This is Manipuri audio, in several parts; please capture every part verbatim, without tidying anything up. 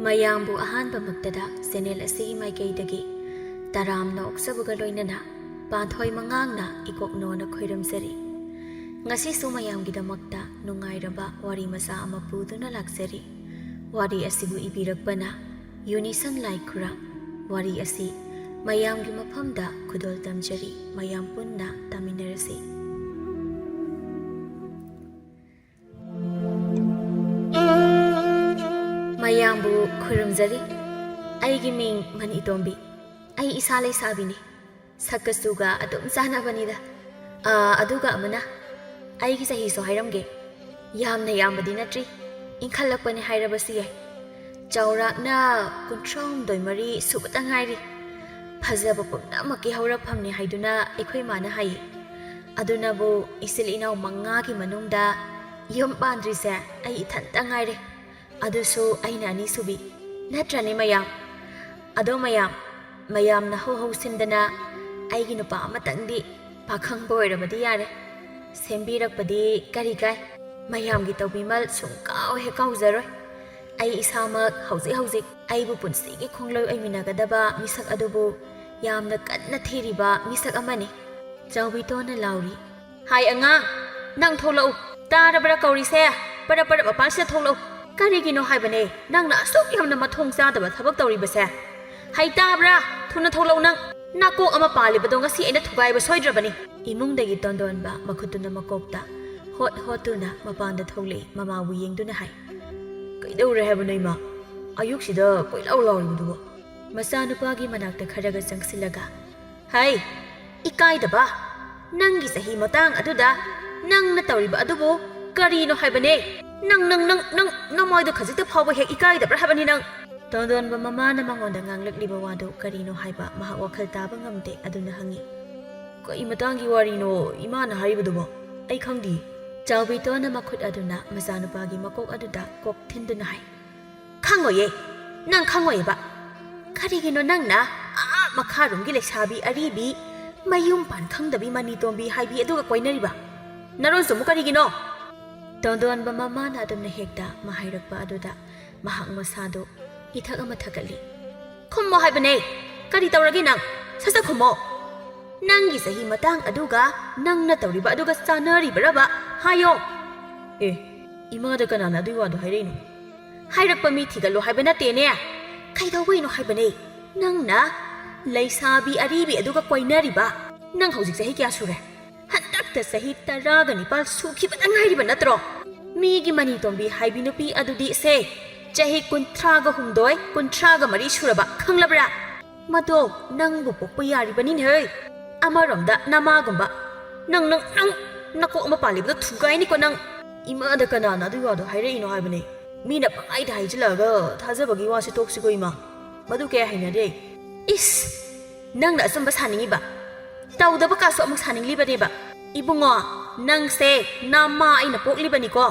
ꯃꯌꯥꯝꯕꯨ ꯑꯍꯥꯟꯕꯃꯛꯇꯗ ꯆꯦꯅꯦꯜ ꯑꯁꯤꯒꯤ ꯃꯥꯏꯀꯩꯗꯒꯤ ꯇꯔꯥꯝꯅ ꯑꯣꯛꯆꯕꯒ ꯂꯣꯏꯅꯅ ꯄꯥꯟꯊꯣꯏ ꯃꯉꯥꯡꯅ ꯏꯀꯣꯛꯅꯣꯅ ꯈꯣꯏꯔꯝꯖꯔꯤ꯫ ꯉꯁꯤꯁꯨ ꯃꯌꯥꯝꯒꯤꯗꯃꯛꯇ ꯅꯨꯡꯉꯥꯏꯔꯕ ꯋꯥꯔꯤ ꯃꯆꯥ ꯑꯃ ꯄꯨꯗꯨꯅ ꯂꯥꯛꯆꯔꯤ꯫ ꯋꯥꯔꯤ ꯑꯁꯤꯕꯨ ꯏꯕꯤꯔꯛꯄꯅ ꯌꯨꯅꯤꯁꯟ ꯂꯥꯏꯈꯨꯔꯥ꯫ ꯋꯥꯔꯤ ꯑꯁꯤ ꯃꯌꯥꯝꯒꯤ ꯃꯐꯝꯗ ꯈꯨꯗꯣꯜ ꯇꯝꯖꯔꯤ꯫ ꯃꯌꯥꯝ ꯄꯨꯟꯅ ꯇꯥꯃꯤꯟꯅꯔꯁꯤ꯫ ꯃꯌꯥꯝꯕꯨ ꯈꯨꯔꯨꯝꯖꯔꯤ꯫ ꯑꯩꯒꯤ ꯃꯤꯡ ꯃꯅꯤꯇꯣꯝꯕꯤ꯫ ꯑꯩ ꯏꯁꯥ ꯂꯩꯁꯥꯕꯤꯅꯤ꯫ ꯁꯛꯀ ꯆꯨꯒ ꯑꯗꯨꯝ ꯆꯥꯟꯅꯕꯅꯤꯗ꯫ ꯑꯥ, ꯑꯗꯨꯒ ꯑꯃꯅ, ꯑꯩꯒꯤ ꯆꯍꯤꯁꯨ ꯍꯥꯏꯔꯝꯒꯦ꯫ ꯌꯥꯝꯅ ꯌꯥꯝꯕꯗꯤ ꯅꯠꯇ꯭ꯔꯤ꯫ ꯏꯟꯈꯠꯂꯛꯄꯅꯤ ꯍꯥꯏꯔꯕꯁꯨ ꯌꯥꯏ꯫ ꯆꯥꯎꯔꯥꯛꯅ ꯀꯨꯟꯊ꯭ꯔꯥ ꯍꯨꯝꯗꯣꯏ ꯃꯔꯤ ꯁꯨꯕꯇ ꯉꯥꯏꯔꯤ꯫ ꯐꯖꯕ ꯄꯨꯝꯅꯃꯛꯀꯤ ꯍꯧꯔꯛꯐꯝꯅꯤ ꯍꯥꯏꯗꯨꯅ ꯑꯩꯈꯣꯏ ꯃꯥꯅ ꯍꯥꯏꯌꯦ꯫ ꯑꯗꯨꯅꯕꯨ ꯏꯆꯤꯜ ꯏꯅꯥꯎ ꯃꯉꯥꯒꯤ ꯃꯅꯨꯡꯗ ꯌꯨꯝ ꯄꯥꯟꯗ꯭ꯔꯤꯁꯦ ꯑꯩ ꯏꯊꯟꯇ ꯉꯥꯏꯔꯦ꯫ ꯑꯗꯨꯁꯨ ꯑꯩꯅ ꯑꯅꯤꯁꯨꯕꯤ꯫ ꯅꯠꯇ꯭ꯔꯅꯦ ꯃꯌꯥꯝ? ꯑꯗꯣ ꯃꯌꯥꯝ, ꯃꯌꯥꯝꯅ ꯍꯧ ꯍꯧꯁꯤꯟꯗꯅ ꯑꯩꯒꯤ ꯅꯨꯄꯥ ꯑꯃꯇꯪꯗꯤ ꯄꯥꯈꯪꯕ ꯑꯣꯏꯔꯕꯗꯤ ꯌꯥꯔꯦ꯫ ꯁꯦꯝꯕꯤꯔꯛꯄꯗꯤ ꯀꯔꯤ ꯀꯥꯏ? ꯃꯌꯥꯝꯒꯤ ꯇꯧꯕꯤꯃꯜ ꯁꯨꯡꯀꯥꯎ ꯍꯦꯛ ꯀꯥꯎꯖꯔꯣꯏ꯫ ꯑꯩ ꯏꯁꯥꯃꯛ ꯍꯧꯖꯤꯛ ꯍꯧꯖꯤꯛ ꯑꯩꯕꯨ ꯄꯨꯟꯁꯤꯒꯤ ꯈꯣꯡꯂꯣꯏ ꯑꯣꯏꯃꯤꯟꯅꯒꯗꯕ ꯃꯤꯁꯛ ꯑꯗꯨꯕꯨ ꯌꯥꯝꯅ ꯀꯟꯅ ꯊꯤꯔꯤꯕ ꯃꯤꯁꯛ ꯑꯃꯅꯤ꯫ ꯆꯥꯎꯕꯤꯇꯣꯟꯅ ꯂꯥꯎꯔꯤ꯫ ꯍꯥꯏ ꯑꯉꯥꯡ, ꯅꯪ ꯊꯣꯛꯂꯛꯎ꯫ ꯇꯥꯔꯕ꯭ꯔꯥ ꯀꯧꯔꯤꯁꯦ? ꯄꯔꯞ ꯄꯔꯞ ꯃꯄꯥꯟꯁꯤꯗ ꯊꯣꯛꯂꯛꯎ꯫ ꯀꯔꯤꯒꯤꯅꯣ ꯍꯥꯏꯕꯅꯦ ꯅꯪꯅ ꯑꯁꯨꯛ ꯌꯥꯝꯅ ꯃꯊꯣꯡ ꯆꯥꯗꯕ ꯊꯕꯛ ꯇꯧꯔꯤꯕꯁꯦ? ꯍꯩ ꯇꯥꯕ꯭ꯔꯥ? ꯊꯨꯅ ꯊꯣꯛꯂꯛꯎ ꯅꯪ꯫ ꯅꯥꯀꯣꯛ ꯑꯃ ꯄꯥꯜꯂꯤꯕꯗꯣ ꯉꯁꯤ ꯑꯩꯅ ꯊꯨꯒꯥꯏꯕ ꯁꯣꯏꯗ꯭ꯔꯕꯅꯤ꯫ ꯏꯃꯨꯡꯗꯒꯤ ꯇꯣꯟꯗꯣꯟꯕ ꯃꯈꯨꯠꯇꯨꯅ ꯃꯀꯣꯛꯇ ꯍꯣꯠ ꯍꯣꯠꯇꯨꯅ ꯃꯄꯥꯟꯗ ꯊꯣꯛꯂꯛꯏ꯫ ꯃꯃꯥꯕꯨ ꯌꯦꯡꯗꯨꯅ ꯍꯥꯏ, "ꯀꯩꯗꯧꯔꯦ ꯍꯥꯏꯕꯅꯣ ꯏꯃꯥ? ꯑꯌꯨꯛꯁꯤꯗ ꯀꯣꯏꯂꯥꯎ ꯂꯥꯎꯔꯤꯕꯗꯨꯕꯣ?" ꯃꯆꯥꯅꯨꯄꯥꯒꯤ ꯃꯅꯥꯛꯇ ꯈꯔꯒ ꯆꯪꯁꯤꯜꯂꯒ, "ꯍꯩ, ꯏꯀꯥꯏꯗꯕ! ꯅꯪꯒꯤ ꯆꯍꯤ ꯃꯇꯥꯡ ꯑꯗꯨꯗ ꯅꯪꯅ ꯇꯧꯔꯤꯕ ꯑꯗꯨꯕꯨ ꯀꯔꯤꯅꯣ ꯍꯥꯏꯕꯅꯦ? ꯅꯪ, ꯅꯪ, ꯅꯪ, ꯅꯪ ꯅꯃꯥꯏꯗꯣ ꯈꯖꯤꯛꯇ ꯐꯥꯎꯕ ꯍꯦꯛ ꯏꯀꯥꯏꯗꯕ꯭ꯔꯥ ꯍꯥꯏꯕꯅꯤ ꯅꯪ?" ꯇꯣꯟꯗꯣꯟꯕ ꯃꯃꯥꯅ ꯃꯉꯣꯟꯗ ꯉꯥꯡꯂꯛꯂꯤꯕ ꯋꯥꯗꯨ ꯀꯔꯤꯅꯣ ꯍꯥꯏꯕ ꯃꯍꯥꯛ ꯋꯥꯈꯜ ꯇꯥꯕ ꯉꯝꯗꯦ꯫ ꯑꯗꯨꯅ ꯍꯪꯉꯤ, "ꯀꯩ ꯃꯇꯥꯡꯒꯤ ꯋꯥꯔꯤꯅꯣ ꯏꯃꯥꯅ ꯍꯥꯏꯔꯤꯕꯗꯨꯕꯣ? ꯑꯩ ꯈꯪꯗꯤꯌꯦ꯫" ꯆꯥꯎꯕꯤꯇꯣꯟꯅ ꯃꯈꯨꯠ ꯑꯗꯨꯅ ꯃꯆꯥꯅꯨꯄꯥꯒꯤ ꯃꯀꯣꯛ ꯑꯗꯨꯗ ꯀꯣꯛ ꯊꯤꯟꯗꯨꯅ ꯍꯥꯏ, "ꯈꯪꯉꯣꯏꯌꯦ, ꯅꯪ ꯈꯪꯉꯣꯏꯌꯦꯕ꯫ ꯀꯔꯤꯒꯤꯅꯣ ꯅꯪꯅ ꯑꯥ ꯃꯈꯥꯔꯣꯝꯒꯤ ꯂꯩꯁꯥꯕꯤ ꯑꯔꯤꯕꯤ, ꯃꯌꯨꯝ ꯄꯥꯟ ꯈꯪꯗꯕꯤ ꯃꯅꯤ ꯇꯣꯝꯕꯤ ꯍꯥꯏꯕꯤ ꯑꯗꯨꯒ ꯀꯣꯏꯅꯔꯤꯕ? ꯅꯔꯣꯟ ꯆꯨꯝꯃꯨ ꯀꯔꯤꯒꯤꯅꯣ?" ꯇꯣꯟꯗꯣꯟꯕ ꯃꯃꯥꯅ ꯑꯗꯨꯝꯅ ꯍꯦꯛꯇ ꯃꯥ ꯍꯥꯏꯔꯛꯄ ꯑꯗꯨꯗ ꯃꯍꯥꯛ ꯃꯁꯥꯗꯨ ꯏꯊꯛ ꯑꯃ ꯊꯛꯀꯠꯂꯤ꯫ "ꯈꯨꯝꯃꯣ ꯍꯥꯏꯕꯅꯦ꯫ ꯀꯔꯤ ꯇꯧꯔꯒꯦ ꯅꯪ? ꯁꯠ ꯁꯠ ꯈꯨꯝꯃꯣ꯫ ꯅꯪꯒꯤ ꯆꯍꯤ ꯃꯇꯥꯡ ꯑꯗꯨꯒ ꯅꯪꯅ ꯇꯧꯔꯤꯕ ꯑꯗꯨꯒ ꯆꯥꯅꯔꯤꯕꯔꯕ? ꯍꯥꯏꯌꯣ꯫" "ꯑꯦ, ꯏꯃꯥꯗ ꯀꯅꯥꯅ ꯑꯗꯨꯒꯤ ꯋꯥꯗꯣ ꯍꯥꯏꯔꯛꯏꯅꯣ?" "ꯍꯥꯏꯔꯛꯄ ꯃꯤ ꯊꯤꯒꯠꯂꯣ ꯍꯥꯏꯕ ꯅꯠꯇꯦꯅꯦ꯫ ꯀꯩꯗꯧꯕꯩꯅꯣ ꯍꯥꯏꯕꯅꯦ? ꯅꯪꯅ ꯂꯩꯁꯥꯕꯤ ꯑꯔꯤꯕꯤ ꯑꯗꯨꯒ ꯀꯣꯏꯅꯔꯤꯕ꯫ ꯅꯪ ꯍꯧꯖꯤꯛ ꯆꯍꯤ ꯀꯌꯥ ꯁꯨꯔꯦ? ꯍꯟꯗꯛꯇ ꯆꯍꯤ ꯇꯔꯥꯒ ꯅꯤꯄꯥꯜ ꯁꯨꯈꯤꯕꯗ ꯉꯥꯏꯔꯤꯕ ꯅꯠꯇ꯭ꯔꯣ? ꯃꯤꯒꯤ ꯃꯅꯤ ꯇꯣꯝꯕꯤ ꯍꯥꯏꯕꯤ ꯅꯨꯄꯤ ꯑꯗꯨꯗꯤ ꯁꯦ, ꯆꯍꯤ ꯀꯨꯟꯊ꯭ꯔꯥꯒ ꯍꯨꯝꯗꯣꯏ, ꯀꯨꯟꯊ꯭ꯔꯥꯒ ꯃꯔꯤ ꯁꯨꯔꯕ, ꯈꯪꯂꯕ꯭ꯔꯥ? ꯃꯗꯣ ꯅꯪꯕꯨ ꯄꯣꯛꯄ ꯌꯥꯔꯤꯕꯅꯤꯅꯦ ꯍꯦ꯫ ꯑꯃꯔꯣꯝꯗ ꯅꯃꯥꯒꯨꯝꯕ꯫ ꯅꯪ, ꯅꯪ, ꯅꯪ, ꯅꯀꯣꯛ ꯑꯃ ꯄꯥꯜꯂꯤꯕꯗꯣ ꯊꯨꯒꯥꯏꯅꯤꯀꯣ ꯅꯪ꯫" "ꯏꯃꯥꯗ ꯀꯅꯥꯅ ꯑꯗꯨꯒꯤ ꯋꯥꯗꯣ ꯍꯥꯏꯔꯛꯏꯅꯣ ꯍꯥꯏꯕꯅꯦ? ꯃꯤꯅ ꯄꯪꯍꯥꯏꯗ ꯍꯥꯏꯖꯤꯜꯂꯛꯑꯒ ꯊꯥꯖꯕꯒꯤ ꯋꯥꯁꯦ ꯇꯣꯛꯁꯤꯀꯣ ꯏꯃꯥ꯫ ꯃꯗꯨ ꯀꯌꯥ ꯍꯩꯅꯗꯦ꯫" "ꯏꯁ! ꯅꯪꯅ ꯑꯆꯨꯝꯕ ꯁꯥꯅꯤꯡꯉꯤꯕ? ꯇꯧꯗꯕ ꯀꯥꯁꯨ ꯑꯃꯨꯛ ꯁꯥꯅꯤꯡꯂꯤꯕꯅꯦꯕ? ꯏꯕꯨꯡꯉꯣ, ꯅꯪꯁꯦ ꯅꯃꯥ ꯑꯩꯅ ꯄꯣꯛꯂꯤꯕꯅꯤꯀꯣ꯫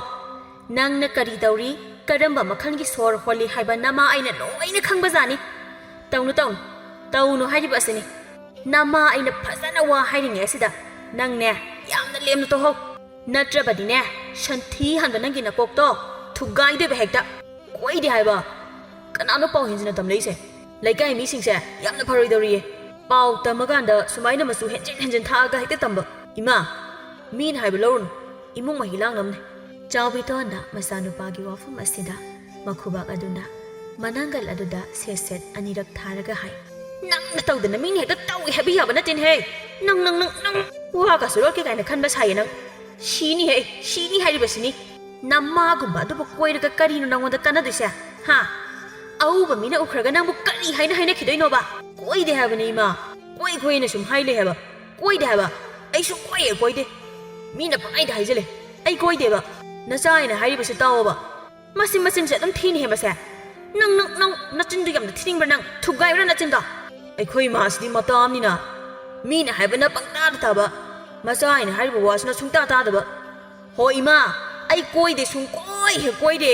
ꯅꯪꯅ ꯀꯔꯤ ꯇꯧꯔꯤ, ꯀꯔꯝꯕ ꯃꯈꯜꯒꯤ ꯁꯣꯔ ꯍꯣꯜꯂꯤ ꯍꯥꯏꯕ ꯅꯃꯥ ꯑꯩꯅ ꯂꯣꯏꯅ ꯈꯪꯕꯖꯥꯠꯅꯤ꯫ ꯇꯧꯅꯨ, ꯇꯧꯅꯨ, ꯇꯧꯅꯨ ꯍꯥꯏꯔꯤꯕ ꯑꯁꯤꯅꯤ꯫ ꯅꯃꯥ ꯑꯩꯅ ꯐꯖꯅ ꯋꯥ ꯍꯥꯏꯔꯤꯉꯩ ꯑꯁꯤꯗ ꯅꯪꯅꯦ ꯌꯥꯝꯅ ꯂꯦꯝꯅ ꯇꯣꯛꯍꯧ꯫ ꯅꯠꯇ꯭ꯔꯕꯗꯤꯅꯦ, ꯁꯟꯊꯤ ꯍꯥꯟꯕ ꯅꯪꯒꯤ ꯅꯀꯣꯛꯇꯣ ꯊꯨꯒꯥꯏꯗꯣꯏꯕ ꯍꯦꯛꯇ꯫" "ꯀꯣꯏꯗꯦ ꯍꯥꯏꯕ? ꯀꯅꯥꯅꯣ ꯄꯥꯎ ꯍꯦꯟꯖꯤꯟꯅ ꯇꯝꯂꯛꯏꯁꯦ? ꯂꯩꯀꯥꯏ ꯃꯤꯁꯤꯡꯁꯦ ꯌꯥꯝꯅ ꯐꯔꯣꯏꯗꯧꯔꯤꯌꯦ꯫ ꯄꯥꯎ ꯇꯝꯃꯀꯥꯟꯗ ꯁꯨꯃꯥꯏꯅ ꯃꯆꯨ ꯍꯦꯟꯖꯤꯟ ꯍꯦꯟꯖꯤꯟ ꯊꯥꯛꯑꯒ ꯍꯦꯛꯇ ꯇꯝꯕ꯫ ꯏꯃꯥ, ꯃꯤꯅ ꯍꯥꯏꯕ ꯂꯧꯔꯨꯅꯨ, ꯏꯃꯨꯡ ꯃꯍꯤ ꯂꯥꯡꯅꯕꯅꯦ꯫" ꯆꯥꯎꯕꯤꯇꯣꯟꯅ ꯃꯆꯥꯅꯨꯄꯥꯒꯤ ꯋꯥꯐꯝ ꯑꯁꯤꯗ ꯃꯈꯨꯕꯥꯛ ꯑꯗꯨꯅ ꯃꯅꯥꯡꯒꯜ ꯑꯗꯨꯗ ꯁꯦꯠ ꯁꯦꯠ ꯑꯅꯤꯔꯛ ꯊꯥꯔꯒ ꯍꯥꯏ꯫ "ꯅꯪꯅ ꯇꯧꯗꯅ ꯃꯤꯅ ꯍꯦꯛꯇ ꯇꯧꯏ ꯍꯥꯏꯕ ꯌꯥꯕ ꯅꯠꯇꯦꯅꯦꯍꯦ꯫ ꯅꯪ, ꯅꯪ, ꯅꯪ, ꯅꯪ ꯋꯥꯒꯁꯨ ꯂꯣꯠꯀꯦ ꯀꯥꯏꯅ ꯈꯟꯕ ꯁꯥꯏꯌꯦ ꯅꯪ꯫ ꯁꯤꯅꯤꯍꯦ, ꯁꯤꯅꯤ ꯍꯥꯏꯔꯤꯕꯁꯤꯅꯤ꯫ ꯅꯃꯥꯒꯨꯝꯕ ꯑꯗꯨꯕꯨ ꯀꯣꯏꯔꯒ ꯀꯔꯤꯅꯣ ꯅꯪꯉꯣꯟꯗ ꯀꯥꯟꯅꯗꯣꯏꯁꯦ? ꯍꯥ? ꯑꯎꯕ ꯃꯤꯅ ꯎꯈ꯭ꯔꯒ ꯅꯪꯕꯨ ꯀꯔꯤ ꯍꯥꯏꯅ ꯍꯥꯏꯅꯈꯤꯗꯣꯏꯅꯣꯕ?" "ꯀꯣꯏꯗꯦ ꯍꯥꯏꯕꯅꯤ ꯏꯃꯥ꯫ ꯀꯣꯏ ꯀꯣꯏꯅ ꯁꯨꯝ ꯍꯥꯏ ꯂꯩ ꯍꯥꯏꯕ꯫ ꯀꯣꯏꯗꯦ ꯍꯥꯏꯕ꯫ ꯑꯩ ꯁꯨꯡꯀꯣꯏ ꯍꯦꯛ ꯀꯣꯏꯗꯦ꯫ ꯃꯤꯅ ꯄꯪꯍꯥꯏꯗ ꯍꯥꯏꯖꯤꯜꯂꯦ꯫ ꯑꯩ ꯀꯣꯏꯗꯦꯕ꯫ ꯅꯆꯥ ꯑꯩꯅ ꯍꯥꯏꯔꯤꯕꯁꯦ ꯇꯥꯎꯑꯣꯕ꯫ ꯃꯆꯤꯟ ꯃꯆꯤꯟꯁꯦ ꯑꯗꯨꯝ ꯊꯤꯅꯦꯍꯦ ꯃꯁꯦ꯫ ꯅꯪ, ꯅꯪ, ꯅꯪ ꯅꯆꯤꯟꯗꯨ ꯌꯥꯝꯅ ꯊꯤꯅꯤꯡꯕ꯭ꯔꯥ ꯅꯪ? ꯊꯨꯒꯥꯏꯕ꯭ꯔꯥ ꯅꯆꯤꯟꯗꯣ?" ꯑꯩꯈꯣꯏ ꯏꯃꯥꯁꯤꯗꯤ ꯃꯇꯥ ꯑꯃꯅꯤꯅ ꯃꯤꯅ ꯍꯥꯏꯕꯅ ꯄꯪꯇꯥꯗ ꯇꯥꯕ, ꯃꯆꯥ ꯑꯩꯅ ꯍꯥꯏꯔꯤꯕ ꯋꯥꯁꯤꯅ ꯁꯨꯡꯇꯥ ꯇꯥꯗꯕ꯫ "ꯍꯣ ꯏꯃꯥ, ꯑꯩ ꯀꯣꯏꯗꯦ, ꯁꯨꯡꯀꯣꯏ ꯍꯦꯛ ꯀꯣꯏꯗꯦ꯫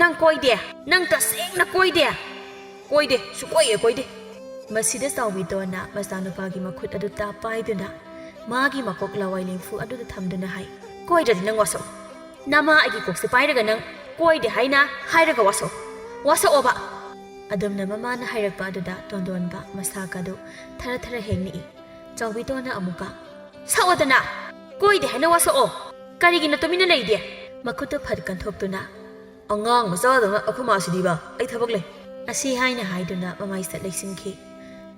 ꯅꯪ ꯀꯣꯏꯗꯦ? ꯅꯪ ꯇꯁꯦꯡꯅ ꯀꯣꯏꯗꯦ?" "ꯀꯣꯏꯗꯦ, ꯁꯨꯡꯀꯣꯏ ꯍꯦꯛ ꯀꯣꯏꯗꯦ꯫" ꯃꯁꯤꯗ ꯆꯥꯎꯕꯤꯇꯣꯟꯅ ꯃꯆꯥꯅꯨꯄꯥꯒꯤ ꯃꯈꯨꯠ ꯑꯗꯨ ꯇꯥꯞ ꯄꯥꯏꯗꯨꯅ ꯃꯥꯒꯤ ꯃꯀꯣꯛ ꯂꯋꯥꯏ ꯂꯦꯡꯐꯨ ꯑꯗꯨꯗ ꯊꯝꯗꯨꯅ ꯍꯥꯏ, "ꯀꯣꯏꯗ꯭ꯔꯗꯤ ꯅꯪ ꯋꯥꯁꯛꯎ꯫ ꯅꯃꯥ ꯑꯩꯒꯤ ꯀꯣꯛꯁꯦ ꯄꯥꯏꯔꯒ ꯅꯪ ꯀꯣꯏꯗꯦ ꯍꯥꯏꯅ ꯍꯥꯏꯔꯒ ꯋꯥꯁꯛꯎ꯫ ꯋꯥꯁꯛꯑꯣꯕ꯫" ꯑꯗꯨꯝꯅ ꯃꯃꯥꯅ ꯍꯥꯏꯔꯛꯄ ꯑꯗꯨꯗ ꯇꯣꯟꯗꯣꯟꯕ ꯃꯁꯥ ꯀꯗꯨ ꯊꯔ ꯊꯔ ꯍꯦꯛ ꯅꯤꯛꯏ꯫ ꯆꯥꯎꯕꯤꯇꯣꯟꯅ ꯑꯃꯨꯛꯀ, "ꯁꯛꯑꯣꯗꯅ! ꯀꯣꯏꯗꯦ ꯍꯥꯏꯅ ꯋꯥ ꯁꯛꯑꯣ! ꯀꯔꯤꯒꯤꯅ ꯇꯨꯃꯤꯟꯅ ꯂꯩꯗꯦ?" ꯃꯈꯨꯠꯇꯨ ꯐꯠ ꯀꯟꯊꯣꯛꯇꯨꯅ, "ꯑꯉꯥꯡ ꯃꯆꯥꯗꯧꯅ ꯑꯩꯈꯣꯏ ꯃꯥꯁꯤꯗꯤꯕ, ꯑꯩ ꯊꯕꯛ ꯂꯩ"꯫ ꯑꯁꯤ ꯍꯥꯏꯅ ꯍꯥꯏꯗꯨꯅ ꯃꯃꯥꯏ ꯁꯠ ꯂꯩꯁꯤꯟꯈꯤ꯫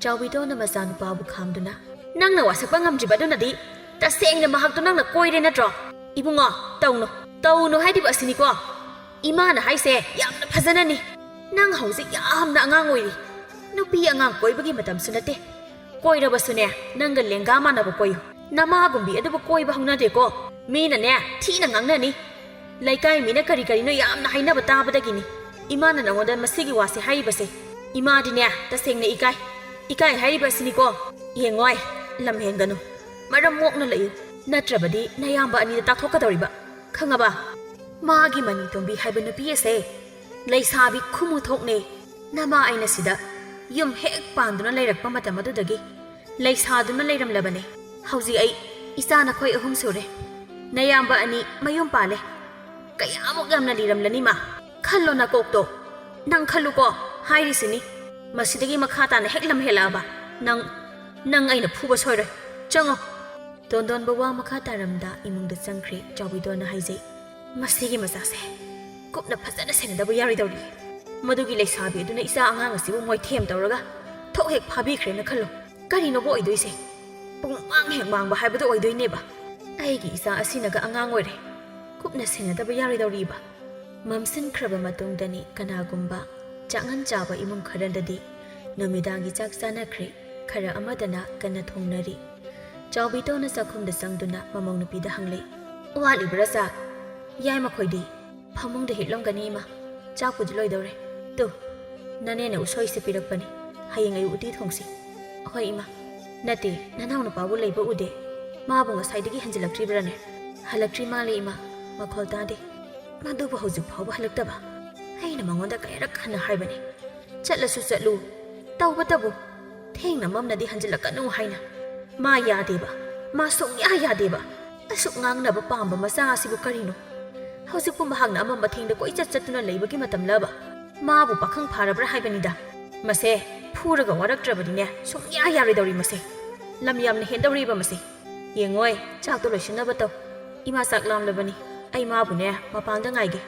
ꯆꯥꯎꯕꯤꯇꯣꯟꯅ ꯃꯆꯥꯅꯨꯄꯥꯕꯨ ꯈꯥꯝꯗꯨꯅ, "ꯅꯪꯅ ꯋꯥꯁꯛꯄ ꯉꯝꯗ꯭ꯔꯤꯕ ꯑꯗꯨꯅꯗꯤ ꯇꯁꯦꯡꯅ ꯃꯍꯥꯛꯇꯣ ꯅꯪꯅ ꯀꯣꯏꯔꯦ ꯅꯠꯇ꯭ꯔꯣ? ꯏꯕꯨꯡꯉꯣ, ꯇꯧꯅꯨ, ꯇꯧꯅꯨ ꯍꯥꯏꯔꯤꯕ ꯑꯁꯤꯅꯤꯀꯣ꯫ ꯏꯃꯥꯅ ꯍꯥꯏꯁꯦ ꯌꯥꯝꯅ ꯐꯖꯅꯅꯤ꯫ ꯅꯪ ꯍꯧꯖꯤꯛ ꯌꯥꯝꯅ ꯑꯉꯥꯡ ꯑꯣꯏꯔꯤ꯫ ꯅꯨꯄꯤ ꯑꯉꯥꯡ ꯀꯣꯏꯕꯒꯤ ꯃꯇꯝꯁꯨ ꯅꯠꯇꯦ꯫ ꯀꯣꯏꯔꯕꯁꯨꯅꯦ, ꯅꯪꯒ ꯂꯦꯡꯒꯥ ꯃꯥꯟꯅꯕ ꯀꯣꯏꯌꯨ꯫ ꯅꯃꯥꯒꯨꯝꯕꯤ ꯑꯗꯨꯕꯨ ꯀꯣꯏꯕ ꯍꯧꯅꯗꯦꯀꯣ꯫ ꯃꯤꯅꯅꯦ, ꯊꯤꯅ ꯉꯥꯡꯅꯅꯤ꯫ ꯂꯩꯀꯥꯏ ꯃꯤꯅ ꯀꯔꯤ ꯀꯔꯤꯅꯣ ꯌꯥꯝꯅ ꯍꯥꯏꯅꯕ ꯇꯥꯕꯗꯒꯤꯅꯤ ꯏꯃꯥꯅ ꯅꯉꯣꯟꯗ ꯃꯁꯤꯒꯤ ꯋꯥꯁꯦ ꯍꯥꯏꯔꯤꯕꯁꯦ꯫ ꯏꯃꯥꯗꯤꯅꯦ, ꯇꯁꯦꯡꯅ ꯏꯀꯥꯏ꯫ ꯏꯀꯥꯏ ꯍꯥꯏꯔꯤꯕ ꯑꯁꯤꯅꯤꯀꯣ꯫ ꯌꯦꯡꯉꯣꯏ, ꯂꯝ ꯍꯦꯟꯒꯅꯨ꯫ ꯃꯔꯝ ꯃꯣꯛꯅ ꯂꯩꯌꯨ꯫ ꯅꯠꯇ꯭ꯔꯕꯗꯤ ꯅꯌꯥꯝꯕ ꯑꯅꯤꯗ ꯇꯥꯛꯊꯣꯛꯀꯗꯧꯔꯤꯕ꯫ ꯈꯪꯉꯕ? ꯃꯥꯒꯤ ꯃꯅꯤ ꯇꯣꯝꯕꯤ ꯍꯥꯏꯕ ꯅꯨꯄꯤ ꯑꯁꯦ ꯂꯩꯁꯥꯕꯤ ꯈꯨꯃꯨ ꯊꯣꯛꯅꯦ꯫ ꯅꯃꯥ ꯑꯩꯅ ꯁꯤꯗ ꯌꯨꯝ ꯍꯦꯛ ꯄꯥꯟꯗꯨꯅ ꯂꯩꯔꯛꯄ ꯃꯇꯝ ꯑꯗꯨꯗꯒꯤ ꯂꯩꯁꯥꯗꯨꯅ ꯂꯩꯔꯝꯂꯕꯅꯦ꯫ ꯍꯧꯖꯤꯛ ꯑꯩ ꯏꯆꯥ ꯅꯈꯣꯏ ꯑꯍꯨꯝ ꯁꯨꯔꯦ꯫ ꯅꯌꯥꯝꯕ ꯑꯅꯤ ꯃꯌꯨꯝ ꯄꯥꯜꯂꯦ꯫ ꯀꯌꯥꯃꯨꯛ ꯌꯥꯝꯅ ꯂꯤꯔꯝꯂꯅꯤ ꯃꯥ꯫ ꯈꯜꯂꯣ ꯅꯀꯣꯛꯇꯣ꯫ ꯅꯪ ꯈꯜꯂꯨꯀꯣ, ꯍꯥꯏꯔꯤꯁꯤꯅꯤ꯫ ꯃꯁꯤꯗꯒꯤ ꯃꯈꯥ ꯇꯥꯅ ꯍꯦꯛ ꯂꯝ ꯍꯦꯜꯂꯛꯑꯕ, ꯅꯪ, ꯅꯪ ꯑꯩꯅ ꯐꯨꯕ ꯁꯣꯏꯔꯣꯏ꯫ ꯆꯪꯉꯣ꯫ ꯇꯣꯟꯗꯣꯟꯕ ꯋꯥ ꯃꯈꯥ ꯇꯥꯔꯝꯗ ꯏꯃꯨꯡꯗ ꯆꯪꯈ꯭ꯔꯦ꯫ ꯆꯥꯎꯕꯤꯗꯣꯟꯅ ꯍꯥꯏꯖꯩ, "ꯃꯁꯤꯒꯤ ꯃꯆꯥꯁꯦ ꯀꯨꯞꯅ ꯐꯖꯅ ꯁꯦꯟꯅꯗꯕ ꯌꯥꯔꯣꯏꯗꯧꯔꯤ꯫ ꯃꯗꯨꯒꯤ ꯂꯩꯁꯥꯕꯤ ꯑꯗꯨꯅ ꯏꯆꯥ ꯑꯉꯥꯡ ꯑꯁꯤꯕꯨ ꯃꯣꯏꯊꯦꯝ ꯇꯧꯔꯒ ꯊꯣꯛ ꯍꯦꯛ ꯐꯥꯕꯤꯈ꯭ꯔꯦꯅ ꯈꯜꯂꯣ꯫ ꯀꯔꯤꯅꯣꯕ ꯑꯣꯏꯗꯣꯏꯁꯦ? ꯄꯨꯡꯃꯥꯡ ꯍꯦꯛ ꯃꯥꯡꯕ ꯍꯥꯏꯕꯗꯨ ꯑꯣꯏꯗꯣꯏꯅꯦꯕ꯫ ꯑꯩꯒꯤ ꯏꯆꯥ ꯑꯁꯤꯅꯒ ꯑꯉꯥꯡ ꯑꯣꯏꯔꯦ꯫ ꯀꯨꯞꯅ ꯁꯦꯟꯅꯗꯕ ꯌꯥꯔꯣꯏꯗꯧꯔꯤꯕ"꯫ ꯃꯝꯁꯤꯟꯈ꯭ꯔꯕ ꯃꯇꯨꯡꯗꯅꯤ ꯀꯅꯥꯒꯨꯝꯕ ꯆꯥꯛꯉꯟ ꯆꯥꯕ ꯏꯃꯨꯡ ꯈꯔꯗꯗꯤ ꯅꯨꯃꯤꯗꯥꯡꯒꯤ ꯆꯥꯛ ꯆꯥꯅꯈ꯭ꯔꯦ꯫ ꯈꯔ ꯑꯃꯗꯅ ꯀꯟꯅ ꯊꯣꯡꯅꯔꯤ꯫ ꯆꯥꯎꯕꯤꯇꯣꯟꯅ ꯆꯥꯛꯈꯨꯝꯗ ꯆꯪꯗꯨꯅ ꯃꯃꯧ ꯅꯨꯄꯤꯗ ꯍꯪꯂꯦ, "ꯋꯥꯠꯂꯤꯕ꯭ꯔꯥ ꯆꯥꯛ?" ꯌꯥꯏꯃꯈꯣꯏꯗꯤ ꯐꯃꯨꯡꯗ ꯍꯤꯞꯂꯝꯒꯅꯤ ꯏꯃꯥ꯫ ꯆꯥꯛꯄꯨꯗꯤ ꯂꯣꯏꯗꯧꯔꯦ꯫ ꯇꯨ, ꯅꯅꯦꯅ ꯎꯁꯣꯏꯁꯦ ꯄꯤꯔꯛꯄꯅꯤ꯫ ꯍꯌꯦꯡ ꯑꯌꯨꯛ ꯎꯇꯤ ꯊꯣꯡꯁꯤ꯫ ꯍꯣꯏ ꯏꯃꯥ꯫ ꯅꯠꯇꯦ, ꯅꯅꯥꯎ ꯅꯨꯄꯥꯕꯨ ꯂꯩꯕ ꯎꯗꯦ꯫ ꯃꯥꯕꯨ ꯉꯁꯥꯏꯗꯒꯤ ꯍꯟꯖꯤꯜꯂꯛꯇ꯭ꯔꯤꯕ꯭ꯔꯥꯅꯦ? ꯍꯜꯂꯛꯇ꯭ꯔꯤ ꯃꯥꯜꯂꯦ ꯏꯃꯥ꯫ ꯃꯈꯣꯜ ꯇꯥꯗꯦ꯫ ꯃꯗꯨꯕꯨ ꯍꯧꯖꯤꯛ ꯐꯥꯎꯕ ꯍꯜꯂꯛꯇꯕ? ꯑꯩꯅ ꯃꯉꯣꯟꯗ ꯀꯌꯥꯔꯛ ꯍꯟꯅ ꯍꯥꯏꯕꯅꯤ꯫ ꯆꯠꯂꯁꯨ ꯆꯠꯂꯨ, ꯇꯧꯕꯇꯕꯨ ꯊꯦꯡꯅ ꯃꯝꯅꯗꯤ ꯍꯟꯖꯤꯜꯂꯛꯀꯅꯨ ꯍꯥꯏꯅ꯫ ꯃꯥ ꯌꯥꯗꯦꯕ, ꯃꯥ ꯁꯨꯡꯌꯥ ꯌꯥꯗꯦꯕ꯫ ꯑꯁꯨꯛ ꯉꯥꯡꯅꯕ ꯄꯥꯝꯕ ꯃꯆꯥ ꯑꯁꯤꯕꯨ ꯀꯔꯤꯅꯣ? ꯍꯧꯖꯤꯛꯄꯨ ꯃꯍꯥꯛꯅ ꯑꯃꯝꯕ ꯊꯦꯡꯗ ꯀꯣꯏꯆꯠ ꯆꯠꯇꯨꯅ ꯂꯩꯕꯒꯤ ꯃꯇꯝꯂꯕ? ꯃꯥꯕꯨ ꯄꯥꯈꯪ ꯐꯥꯔꯕ꯭ꯔꯥ ꯍꯥꯏꯕꯅꯤꯗ꯫ ꯃꯁꯦ ꯐꯨꯔꯒ ꯋꯥꯔꯛꯇ꯭ꯔꯕꯗꯤꯅꯦ ꯁꯨꯡꯌꯥ ꯌꯥꯔꯣꯏꯗꯧꯔꯤ ꯃꯁꯦ꯫ ꯂꯝ ꯌꯥꯝꯅ ꯍꯦꯟꯗꯧꯔꯤꯕ ꯃꯁꯦ꯫ ꯌꯦꯡꯉꯣꯏ, ꯆꯥꯛꯇꯣ ꯂꯣꯏꯁꯤꯟꯅꯕ ꯇꯧ꯫ ꯏꯃꯥ ꯆꯥꯛ ꯂꯥꯝꯂꯕꯅꯤ꯫ ꯑꯩ ꯃꯥꯕꯨꯅꯦ ꯃꯄꯥꯟꯗ ꯉꯥꯏꯒꯦ꯫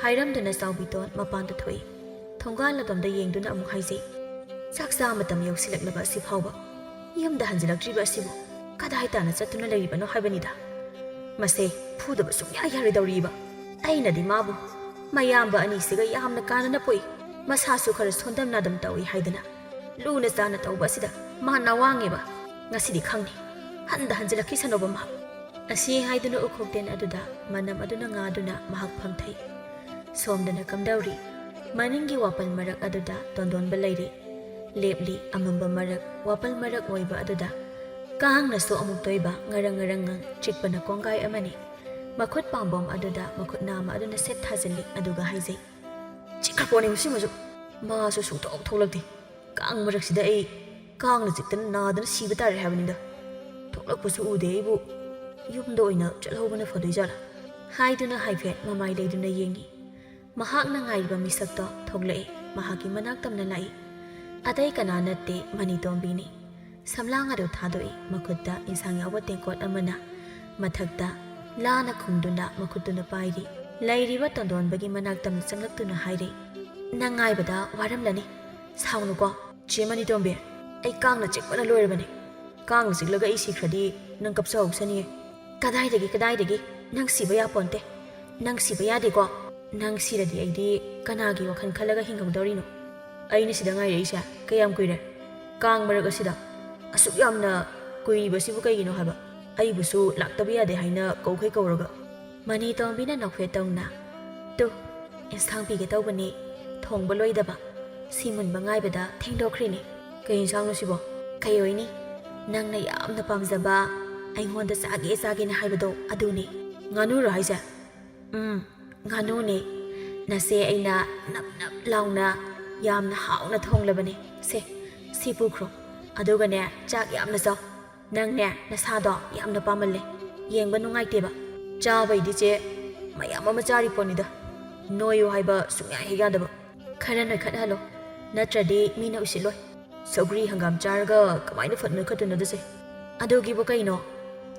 ꯍꯥꯏꯔꯝꯗꯨꯅ ꯆꯥꯎꯕꯤꯇꯣꯟ ꯃꯄꯥꯟꯗ ꯊꯣꯛꯏ꯫ ꯊꯣꯡꯒꯥꯜ ꯑꯗꯣꯝꯗ ꯌꯦꯡꯗꯨꯅ ꯑꯃꯨꯛ ꯍꯥꯏꯖꯩ, ꯆꯥꯛ ꯆꯥ ꯃꯇꯝ ꯌꯧꯁꯤꯜꯂꯛꯂꯕ ꯑꯁꯤ ꯐꯥꯎꯕ ꯌꯨꯝꯗ ꯍꯟꯖꯤꯜꯂꯛꯇ꯭ꯔꯤꯕ ꯑꯁꯤꯕꯨ ꯀꯗꯥꯏ ꯇꯥꯅ ꯆꯠꯇꯨꯅ ꯂꯩꯔꯤꯕꯅꯣ ꯍꯥꯏꯕꯅꯤꯗ꯫ ꯃꯁꯦ ꯐꯨꯗꯕ ꯁꯨꯡꯌꯥ ꯌꯥꯔꯣꯏꯗꯧꯔꯤꯕ꯫ ꯑꯩꯅꯗꯤ ꯃꯥꯕꯨ ꯃꯌꯥꯝꯕ ꯑꯅꯤꯁꯤꯒ ꯌꯥꯝꯅ ꯀꯥꯟꯅꯅ ꯄꯣꯛꯏ, ꯃꯁꯥꯁꯨ ꯈꯔ ꯁꯣꯟꯗꯝ ꯅꯥꯗꯝ ꯇꯧꯏ ꯍꯥꯏꯗꯅ ꯂꯨꯅ ꯆꯥꯅ ꯇꯧꯕ ꯑꯁꯤꯗ ꯃꯥ ꯅꯋꯥꯡꯉꯦꯕ꯫ ꯉꯁꯤꯗꯤ ꯈꯪꯅꯤ, ꯍꯟꯗ ꯍꯟꯖꯤꯜꯂꯛꯈꯤꯁꯅꯣꯕ ꯃꯥ꯫ ꯑꯁꯤ ꯍꯥꯏꯗꯨꯅ ꯎꯈꯣꯛꯇꯦꯟ ꯑꯗꯨꯗ ꯃꯅꯝ ꯑꯗꯨꯅ ꯉꯥꯗꯨꯅ ꯃꯍꯥꯛ ꯐꯝꯊꯩ꯫ ꯁꯣꯝꯗꯅ ꯀꯝꯗꯧꯔꯤ? ꯃꯅꯤꯡꯒꯤ ꯋꯥꯄꯜ ꯃꯔꯛ ꯑꯗꯨꯗ ꯇꯣꯟꯗꯣꯟꯕ ꯂꯩꯔꯤ꯫ ꯂꯦꯞꯂꯤ ꯑꯃꯝꯕ ꯃꯔꯛ, ꯋꯥꯄꯜ ꯃꯔꯛ ꯑꯣꯏꯕ ꯑꯗꯨꯗ ꯀꯥꯡꯅꯁꯨ ꯑꯃꯨꯛꯇꯣꯏꯕ ꯉꯔꯪ ꯉꯔꯪ ꯉꯪ ꯆꯤꯛꯄꯅ ꯀꯣꯡꯒꯥꯏ ꯑꯃꯅꯤ꯫ ꯃꯈꯨꯠ ꯄꯥꯝꯕꯣꯝ ꯑꯗꯨꯗ ꯃꯈꯨꯠ ꯅꯥꯝꯃ ꯑꯗꯨꯅ ꯁꯦꯠ ꯊꯥꯖꯤꯜꯂꯤ, ꯑꯗꯨꯒ ꯍꯥꯏꯖꯩ, ꯆꯤꯛꯈ꯭ꯔꯄꯣꯠꯅꯤ ꯃꯁꯤꯃꯁꯨ꯫ ꯃꯥꯁꯨ ꯁꯨꯡꯊꯣꯛ ꯊꯣꯛꯂꯛꯇꯦ꯫ ꯀꯥꯡ ꯃꯔꯛꯁꯤꯗ ꯑꯩ ꯀꯥꯡꯅ ꯆꯤꯛꯇꯅ ꯅꯥꯗꯅ ꯁꯤꯕ ꯇꯥꯔꯦ ꯍꯥꯏꯕꯅꯤꯗ꯫ ꯊꯣꯛꯂꯛꯄꯁꯨ ꯎꯗꯦ ꯑꯩꯕꯨ꯫ ꯌꯨꯝꯗ ꯑꯣꯏꯅ ꯆꯠꯍꯧꯕꯅ ꯐꯗꯣꯏꯖꯥꯠꯂꯥ? ꯍꯥꯏꯗꯨꯅ ꯍꯥꯏꯐꯦꯠ ꯃꯃꯥꯏ ꯂꯩꯗꯨꯅ ꯌꯦꯡꯉꯤ꯫ ꯃꯍꯥꯛꯅ ꯉꯥꯏꯔꯤꯕ ꯃꯤꯁꯛꯇꯣ ꯊꯣꯛꯂꯛꯏ꯫ ꯃꯍꯥꯛꯀꯤ ꯃꯅꯥꯛ ꯇꯝꯅ ꯂꯥꯛꯏ꯫ ꯑꯇꯩ ꯀꯅꯥ ꯅꯠꯇꯦ, ꯃꯅꯤꯇꯣꯝꯕꯤꯅꯤ꯫ ꯁꯝꯂꯥꯡ ꯑꯗꯨ ꯊꯥꯗꯣꯛꯏ꯫ ꯃꯈꯨꯠꯇ ꯏꯟꯁꯥꯡ ꯌꯥꯎꯕ ꯇꯦꯡꯀꯣꯠ ꯑꯃꯅ ꯃꯊꯛꯇ ꯂꯥꯅ ꯈꯨꯝꯗꯨꯅ ꯃꯈꯨꯠꯇꯨꯅ ꯄꯥꯏꯔꯤ꯫ ꯂꯩꯔꯤꯕ ꯇꯣꯟꯗꯣꯟꯕꯒꯤ ꯃꯅꯥꯛ ꯇꯝꯅ ꯆꯪꯂꯛꯇꯨꯅ ꯍꯥꯏꯔꯤ, "ꯅꯪ ꯉꯥꯏꯕꯗ ꯋꯥꯔꯝꯂꯅꯤ꯫ ꯁꯥꯎꯅꯨꯀꯣ꯫ ꯆꯦ ꯃꯅꯤꯇꯣꯝꯕꯤ, ꯑꯩ ꯀꯥꯡꯅ ꯆꯤꯛꯄꯅ ꯂꯣꯏꯔꯕꯅꯤ꯫ ꯀꯥꯡꯅ ꯆꯤꯛꯂꯒ ꯑꯩ ꯁꯤꯈ꯭ꯔꯗꯤ ꯅꯪ ꯀꯞꯆꯍꯧꯁꯅꯤꯌꯦ꯫" "ꯀꯗꯥꯏꯗꯒꯤ, ꯀꯗꯥꯏꯗꯒꯤ? ꯅꯪ ꯁꯤꯕ ꯌꯥꯄꯣꯟꯇꯦ꯫ ꯅꯪ ꯁꯤꯕ ꯌꯥꯗꯦꯀꯣ꯫ ꯅꯪ ꯁꯤꯔꯗꯤ ꯑꯩꯗꯤ ꯀꯅꯥꯒꯤ ꯋꯥꯈꯜ ꯈꯜꯂꯒ ꯍꯤꯡꯍꯧꯗꯧꯔꯤꯅꯣ?" "ꯑꯩꯅ ꯁꯤꯗ ꯉꯥꯏꯔꯛꯏꯁꯦ ꯀꯌꯥꯝ ꯀꯨꯏꯔꯦ? ꯀꯥꯡ ꯃꯔꯛ ꯑꯁꯤꯗ ꯑꯁꯨꯛ ꯌꯥꯝꯅ ꯀꯨꯏꯔꯤꯕꯁꯤꯕꯨ ꯀꯩꯒꯤꯅꯣ ꯍꯥꯏꯕ? ꯑꯩꯕꯨꯁꯨ ꯂꯥꯛꯇꯕ ꯌꯥꯗꯦ ꯍꯥꯏꯅ ꯀꯧꯈꯩ ꯀꯧꯔꯒ?" ꯃꯅꯤꯇꯣꯝꯕꯤꯅ ꯅꯣꯛꯐꯦꯠ ꯇꯧꯅ, "ꯇꯨ, ꯏꯟꯁꯥꯡ ꯄꯤꯒꯦ ꯇꯧꯕꯅꯤ, ꯊꯣꯡꯕ ꯂꯣꯏꯗꯕ꯫ ꯁꯤ ꯃꯨꯟꯕ ꯉꯥꯏꯕꯗ ꯊꯦꯡꯗꯣꯛꯈ꯭ꯔꯤꯅꯤ꯫" "ꯀꯩ ꯏꯟꯁꯥꯡꯅꯣ ꯁꯤꯕꯣ?" "ꯀꯩ ꯑꯣꯏꯅꯤ? ꯅꯪꯅ ꯌꯥꯝꯅ ꯄꯥꯝꯖꯕ, ꯑꯩꯉꯣꯟꯗ ꯆꯥꯒꯦ ꯆꯥꯒꯦꯅ ꯍꯥꯏꯕꯗꯣ ꯑꯗꯨꯅꯤ꯫" "ꯉꯥꯅꯨꯔꯣ ꯍꯥꯏꯁꯦ?" "ꯎꯝ, ꯉꯥꯅꯨꯅꯦ꯫ ꯅꯁꯦ ꯑꯩꯅ ꯅꯞ ꯅꯞ ꯂꯥꯎꯅ ꯌꯥꯝꯅ ꯍꯥꯎꯅ ꯊꯣꯡꯂꯕꯅꯦ꯫ ꯁꯦ, ꯁꯤ ꯄꯨꯈ꯭ꯔꯣ꯫ ꯑꯗꯨꯒꯅꯦ, ꯆꯥꯛ ꯌꯥꯝꯅ ꯆꯥꯎ꯫ ꯅꯪꯅꯦ, ꯅꯁꯥꯗꯣ ꯌꯥꯝꯅ ꯄꯥꯃꯜꯂꯦ꯫ ꯌꯦꯡꯕ ꯅꯨꯡꯉꯥꯏꯇꯦꯕ꯫ ꯆꯥꯕꯩꯗꯤ ꯆꯦ, ꯃꯌꯥꯝ ꯑꯃ ꯆꯥꯔꯤ ꯄꯣꯠꯅꯤꯗ꯫ ꯅꯣꯏꯌꯨ ꯍꯥꯏꯕ ꯁꯨꯡꯌꯥ ꯍꯦꯛ ꯌꯥꯗꯕ꯫ ꯈꯔ ꯅꯣꯏꯈꯠꯍꯜꯂꯣ, ꯅꯠꯇ꯭ꯔꯗꯤ ꯃꯤꯅ ꯎꯁꯤꯠꯂꯣꯏ꯫ ꯁꯧꯒ꯭ꯔꯤ ꯍꯪꯒꯥꯝ ꯆꯥꯔꯒ ꯀꯃꯥꯏꯅ ꯐꯠ ꯅꯣꯏꯈꯠꯇꯣꯏꯅꯣꯗꯁꯦ? ꯑꯗꯨꯒꯤꯕꯨ ꯀꯩꯅꯣ,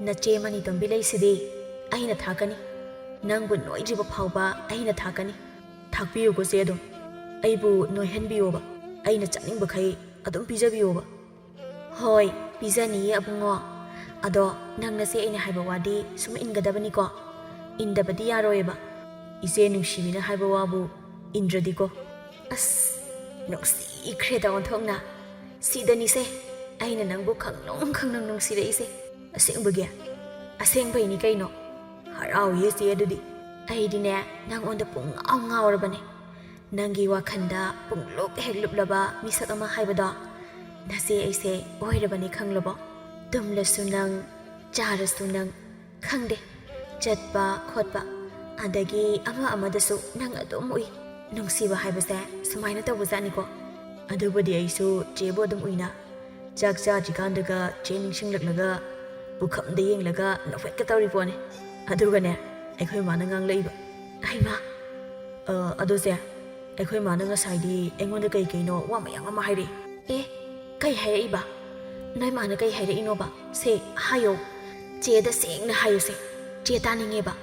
ꯅꯆꯦ ꯃꯅꯤ ꯇꯣꯝꯕꯤ ꯂꯩꯁꯤꯗꯤ꯫ ꯑꯩꯅ ꯊꯥꯛꯀꯅꯤ꯫ ꯅꯪꯕꯨ ꯅꯣꯏꯗ꯭ꯔꯤꯕ ꯐꯥꯎꯕ ꯑꯩꯅ ꯊꯥꯛꯀꯅꯤ꯫ ꯊꯥꯛꯄꯤꯌꯨꯀꯣ ꯆꯦ ꯑꯗꯨꯝ꯫ ꯑꯩꯕꯨ ꯅꯣꯏꯍꯟꯕꯤꯌꯣꯕ꯫ ꯑꯩꯅ ꯆꯥꯅꯤꯡꯕꯈꯩ ꯑꯗꯨꯝ ꯄꯤꯖꯕꯤꯌꯣꯕ꯫ ꯍꯣꯏ, ꯄꯤꯖꯅꯤꯌꯦ ꯑꯕꯨꯡꯉꯣ꯫ ꯑꯗꯣ ꯅꯪ ꯅꯆꯦ ꯑꯩꯅ ꯍꯥꯏꯕ ꯋꯥꯗꯤ ꯁꯨꯝ ꯏꯟꯒꯗꯕꯅꯤꯀꯣ꯫ ꯏꯟꯗꯕꯗꯤ ꯌꯥꯔꯣꯏꯌꯦꯕ꯫ ꯏꯆꯦ ꯅꯨꯡꯁꯤꯕꯤꯅ ꯍꯥꯏꯕ ꯋꯥꯕꯨ ꯏꯟꯗ꯭ꯔꯗꯤꯀꯣ꯫ ꯑꯁ, ꯅꯨꯡꯁꯤꯈ꯭ꯔꯦꯗ ꯑꯣꯟꯊꯣꯛꯅ꯫ ꯁꯤꯗꯅꯤꯁꯦ ꯑꯩꯅ ꯅꯪꯕꯨ ꯈꯪꯅꯨꯡ ꯈꯪꯅꯨꯡ ꯅꯨꯡꯁꯤꯔꯛꯏꯁꯦ꯫ ꯑꯁꯦꯡꯕꯒꯤ? ꯑꯁꯦꯡꯕꯩꯅꯤ ꯀꯩꯅꯣ꯫ ꯍꯔꯥꯎꯏꯌꯦ ꯆꯦ ꯑꯗꯨꯗꯤ꯫ ꯑꯩꯗꯤꯅꯦ ꯅꯪꯉꯣꯟꯗ ꯄꯨꯡꯉꯥꯎ ꯉꯥꯎꯔꯕꯅꯦ꯫ ꯅꯪꯒꯤ ꯋꯥꯈꯜꯗ ꯄꯨꯡꯂꯨꯞ ꯍꯦꯛ ꯂꯨꯞꯂꯕ ꯃꯤꯁꯛ ꯑꯃ ꯍꯥꯏꯕꯗꯣ ꯅꯆꯦ ꯑꯩꯁꯦ ꯑꯣꯏꯔꯕꯅꯤ ꯈꯪꯂꯕꯣ? ꯇꯨꯝꯂꯁꯨ ꯅꯪ, ꯆꯥꯔꯁꯨ ꯅꯪ, ꯈꯪꯗꯦ, ꯆꯠꯄ ꯈꯣꯠꯄ ꯑꯗꯒꯤ ꯑꯃ ꯑꯃꯗꯁꯨ ꯅꯪ ꯑꯗꯨꯝ ꯎꯏ꯫ ꯅꯨꯡꯁꯤꯕ ꯍꯥꯏꯕꯁꯦ ꯁꯨꯃꯥꯏꯅ ꯇꯧꯕꯖꯥꯠꯅꯤꯀꯣ꯫ ꯑꯗꯨꯕꯨꯗꯤ ꯑꯩꯁꯨ ꯆꯦꯕꯨ ꯑꯗꯨꯝ ꯎꯏꯅ꯫ ꯆꯥꯛ ꯆꯥꯗ꯭ꯔꯤꯀꯥꯟꯗꯒ ꯆꯦ ꯅꯤꯡꯁꯤꯡꯂꯛꯂꯒ ꯄꯨꯈꯝꯗ ꯌꯦꯡꯂꯒ ꯅꯣꯛꯐꯦꯠꯀ ꯇꯧꯔꯤ ꯄꯣꯠꯅꯤ꯫ ꯑꯗꯨꯒꯅꯦ ꯑꯩꯈꯣꯏ ꯃꯥꯅ ꯉꯥꯡꯂꯛꯏꯕ꯫ ꯍꯩꯃꯥ! "ꯑ, ꯑꯗꯣ ꯆꯦ, ꯑꯩꯈꯣꯏ ꯃꯥꯅ ꯉꯁꯥꯏꯗꯤ ꯑꯩꯉꯣꯟꯗ ꯀꯩ ꯀꯩꯅꯣ ꯋꯥ ꯃꯌꯥꯝ ꯑꯃ ꯍꯥꯏꯔꯛꯏ꯫" "ꯑꯦ, ꯀꯩ ꯍꯥꯏꯔꯛꯏꯕ? ꯅꯣꯏ ꯃꯥꯅ ꯀꯩ ꯍꯥꯏꯔꯛꯏꯅꯣꯕ? ꯁꯦ, ꯍꯥꯏꯌꯣ꯫ ꯆꯦꯗ ꯁꯦꯡꯅ ꯍꯥꯏꯌꯨꯁꯦ꯫ ꯆꯦ ꯇꯥꯅꯤꯡꯉꯦꯕ꯫"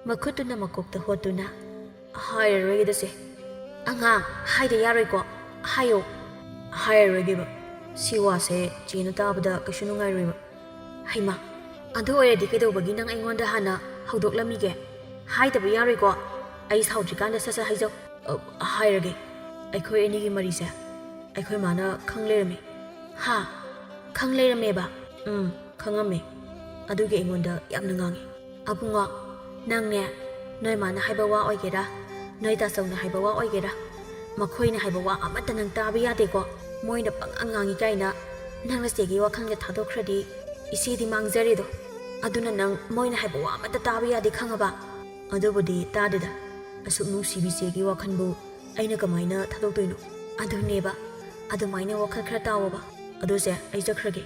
ꯃꯈꯨꯠꯇꯨꯅ ꯃꯀꯣꯛꯇ ꯍꯣꯠꯇꯨꯅ, "ꯍꯥꯏꯔꯔꯣꯏꯒꯦꯗ ꯆꯦ꯫ ꯑꯉꯥꯡ, ꯍꯥꯏꯗ ꯌꯥꯔꯣꯏꯀꯣ꯫ ꯍꯥꯏꯌꯣ꯫" "ꯍꯥꯏꯔꯔꯣꯏꯒꯦꯕ꯫ ꯁꯤ ꯋꯥꯁꯦ ꯆꯦꯅ ꯇꯥꯕꯗ ꯀꯩꯁꯨ ꯅꯨꯡꯉꯥꯏꯔꯣꯏꯕ꯫" "ꯍꯩꯃꯥ, ꯑꯗꯨ ꯑꯣꯏꯔꯗꯤ ꯀꯩꯗꯧꯕꯒꯤ ꯅꯪ ꯑꯩꯉꯣꯟꯗ ꯍꯥꯟꯅ ꯍꯧꯗꯣꯛꯂꯝꯃꯤꯒꯦ? ꯍꯥꯏꯗꯕ ꯌꯥꯔꯣꯏꯀꯣ꯫ ꯑꯩ ꯁꯥꯎꯗ꯭ꯔꯤꯀꯥꯟꯗ ꯁꯠ ꯁꯠ ꯍꯥꯏꯖꯧ꯫" "ꯑ, ꯍꯥꯏꯔꯒꯦ꯫ ꯑꯩꯈꯣꯏ ꯑꯅꯤꯒꯤ ꯃꯔꯤꯁꯦ ꯑꯩꯈꯣꯏ ꯃꯥꯅ ꯈꯪ ꯂꯩꯔꯝꯃꯤ꯫" "ꯍꯥ? ꯈꯪ ꯂꯩꯔꯝꯃꯦꯕ?" "ꯎꯝ, ꯈꯪꯉꯝꯃꯦ꯫ ꯑꯗꯨꯒꯤ ꯑꯩꯉꯣꯟꯗ ꯌꯥꯝꯅ ꯉꯥꯡꯉꯤ꯫" "ꯑꯕꯨꯡꯉꯣ, ꯅꯪꯅꯦ, ꯅꯣꯏ ꯃꯥꯅ ꯍꯥꯏꯕ ꯋꯥ ꯑꯣꯏꯒꯦꯔꯥ, ꯅꯣꯏ ꯇꯥꯆꯧꯅ ꯍꯥꯏꯕ ꯋꯥ ꯑꯣꯏꯒꯦꯔꯥ, ꯃꯈꯣꯏꯅ ꯍꯥꯏꯕ ꯋꯥ ꯑꯃꯠꯇ ꯅꯪ ꯇꯥꯕ ꯌꯥꯗꯦꯀꯣ꯫ ꯃꯣꯏꯅ ꯄꯪꯉꯥꯡ ꯉꯥꯡꯉꯤ ꯀꯥꯏꯅ ꯅꯪꯅ ꯆꯦꯒꯤ ꯋꯥꯈꯜꯒ ꯊꯥꯗꯣꯛꯈ꯭ꯔꯗꯤ ꯏꯆꯦꯗꯤ ꯃꯥꯡꯖꯔꯦꯗꯣ꯫ ꯑꯗꯨꯅ ꯅꯪ ꯃꯣꯏꯅ ꯍꯥꯏꯕ ꯋꯥ ꯑꯃꯠꯇ ꯇꯥꯕ ꯌꯥꯗꯦ, ꯈꯪꯉꯕ?" "ꯑꯗꯨꯕꯨꯗꯤ ꯇꯥꯗꯦꯗ꯫ ꯑꯁꯨꯛ ꯅꯨꯡꯁꯤꯕꯤ ꯆꯦꯒꯤ ꯋꯥꯈꯜꯕꯨ ꯑꯩꯅ ꯀꯃꯥꯏꯅ ꯊꯥꯗꯣꯛꯇꯣꯏꯅꯣ?" "ꯑꯗꯨꯅꯦꯕ꯫ ꯑꯗꯨꯃꯥꯏꯅ ꯋꯥꯈꯜ ꯈꯔ ꯇꯥꯎꯑꯣꯕ꯫" "ꯑꯗꯨ ꯆꯦ, ꯑꯩ ꯆꯠꯈ꯭ꯔꯒꯦ꯫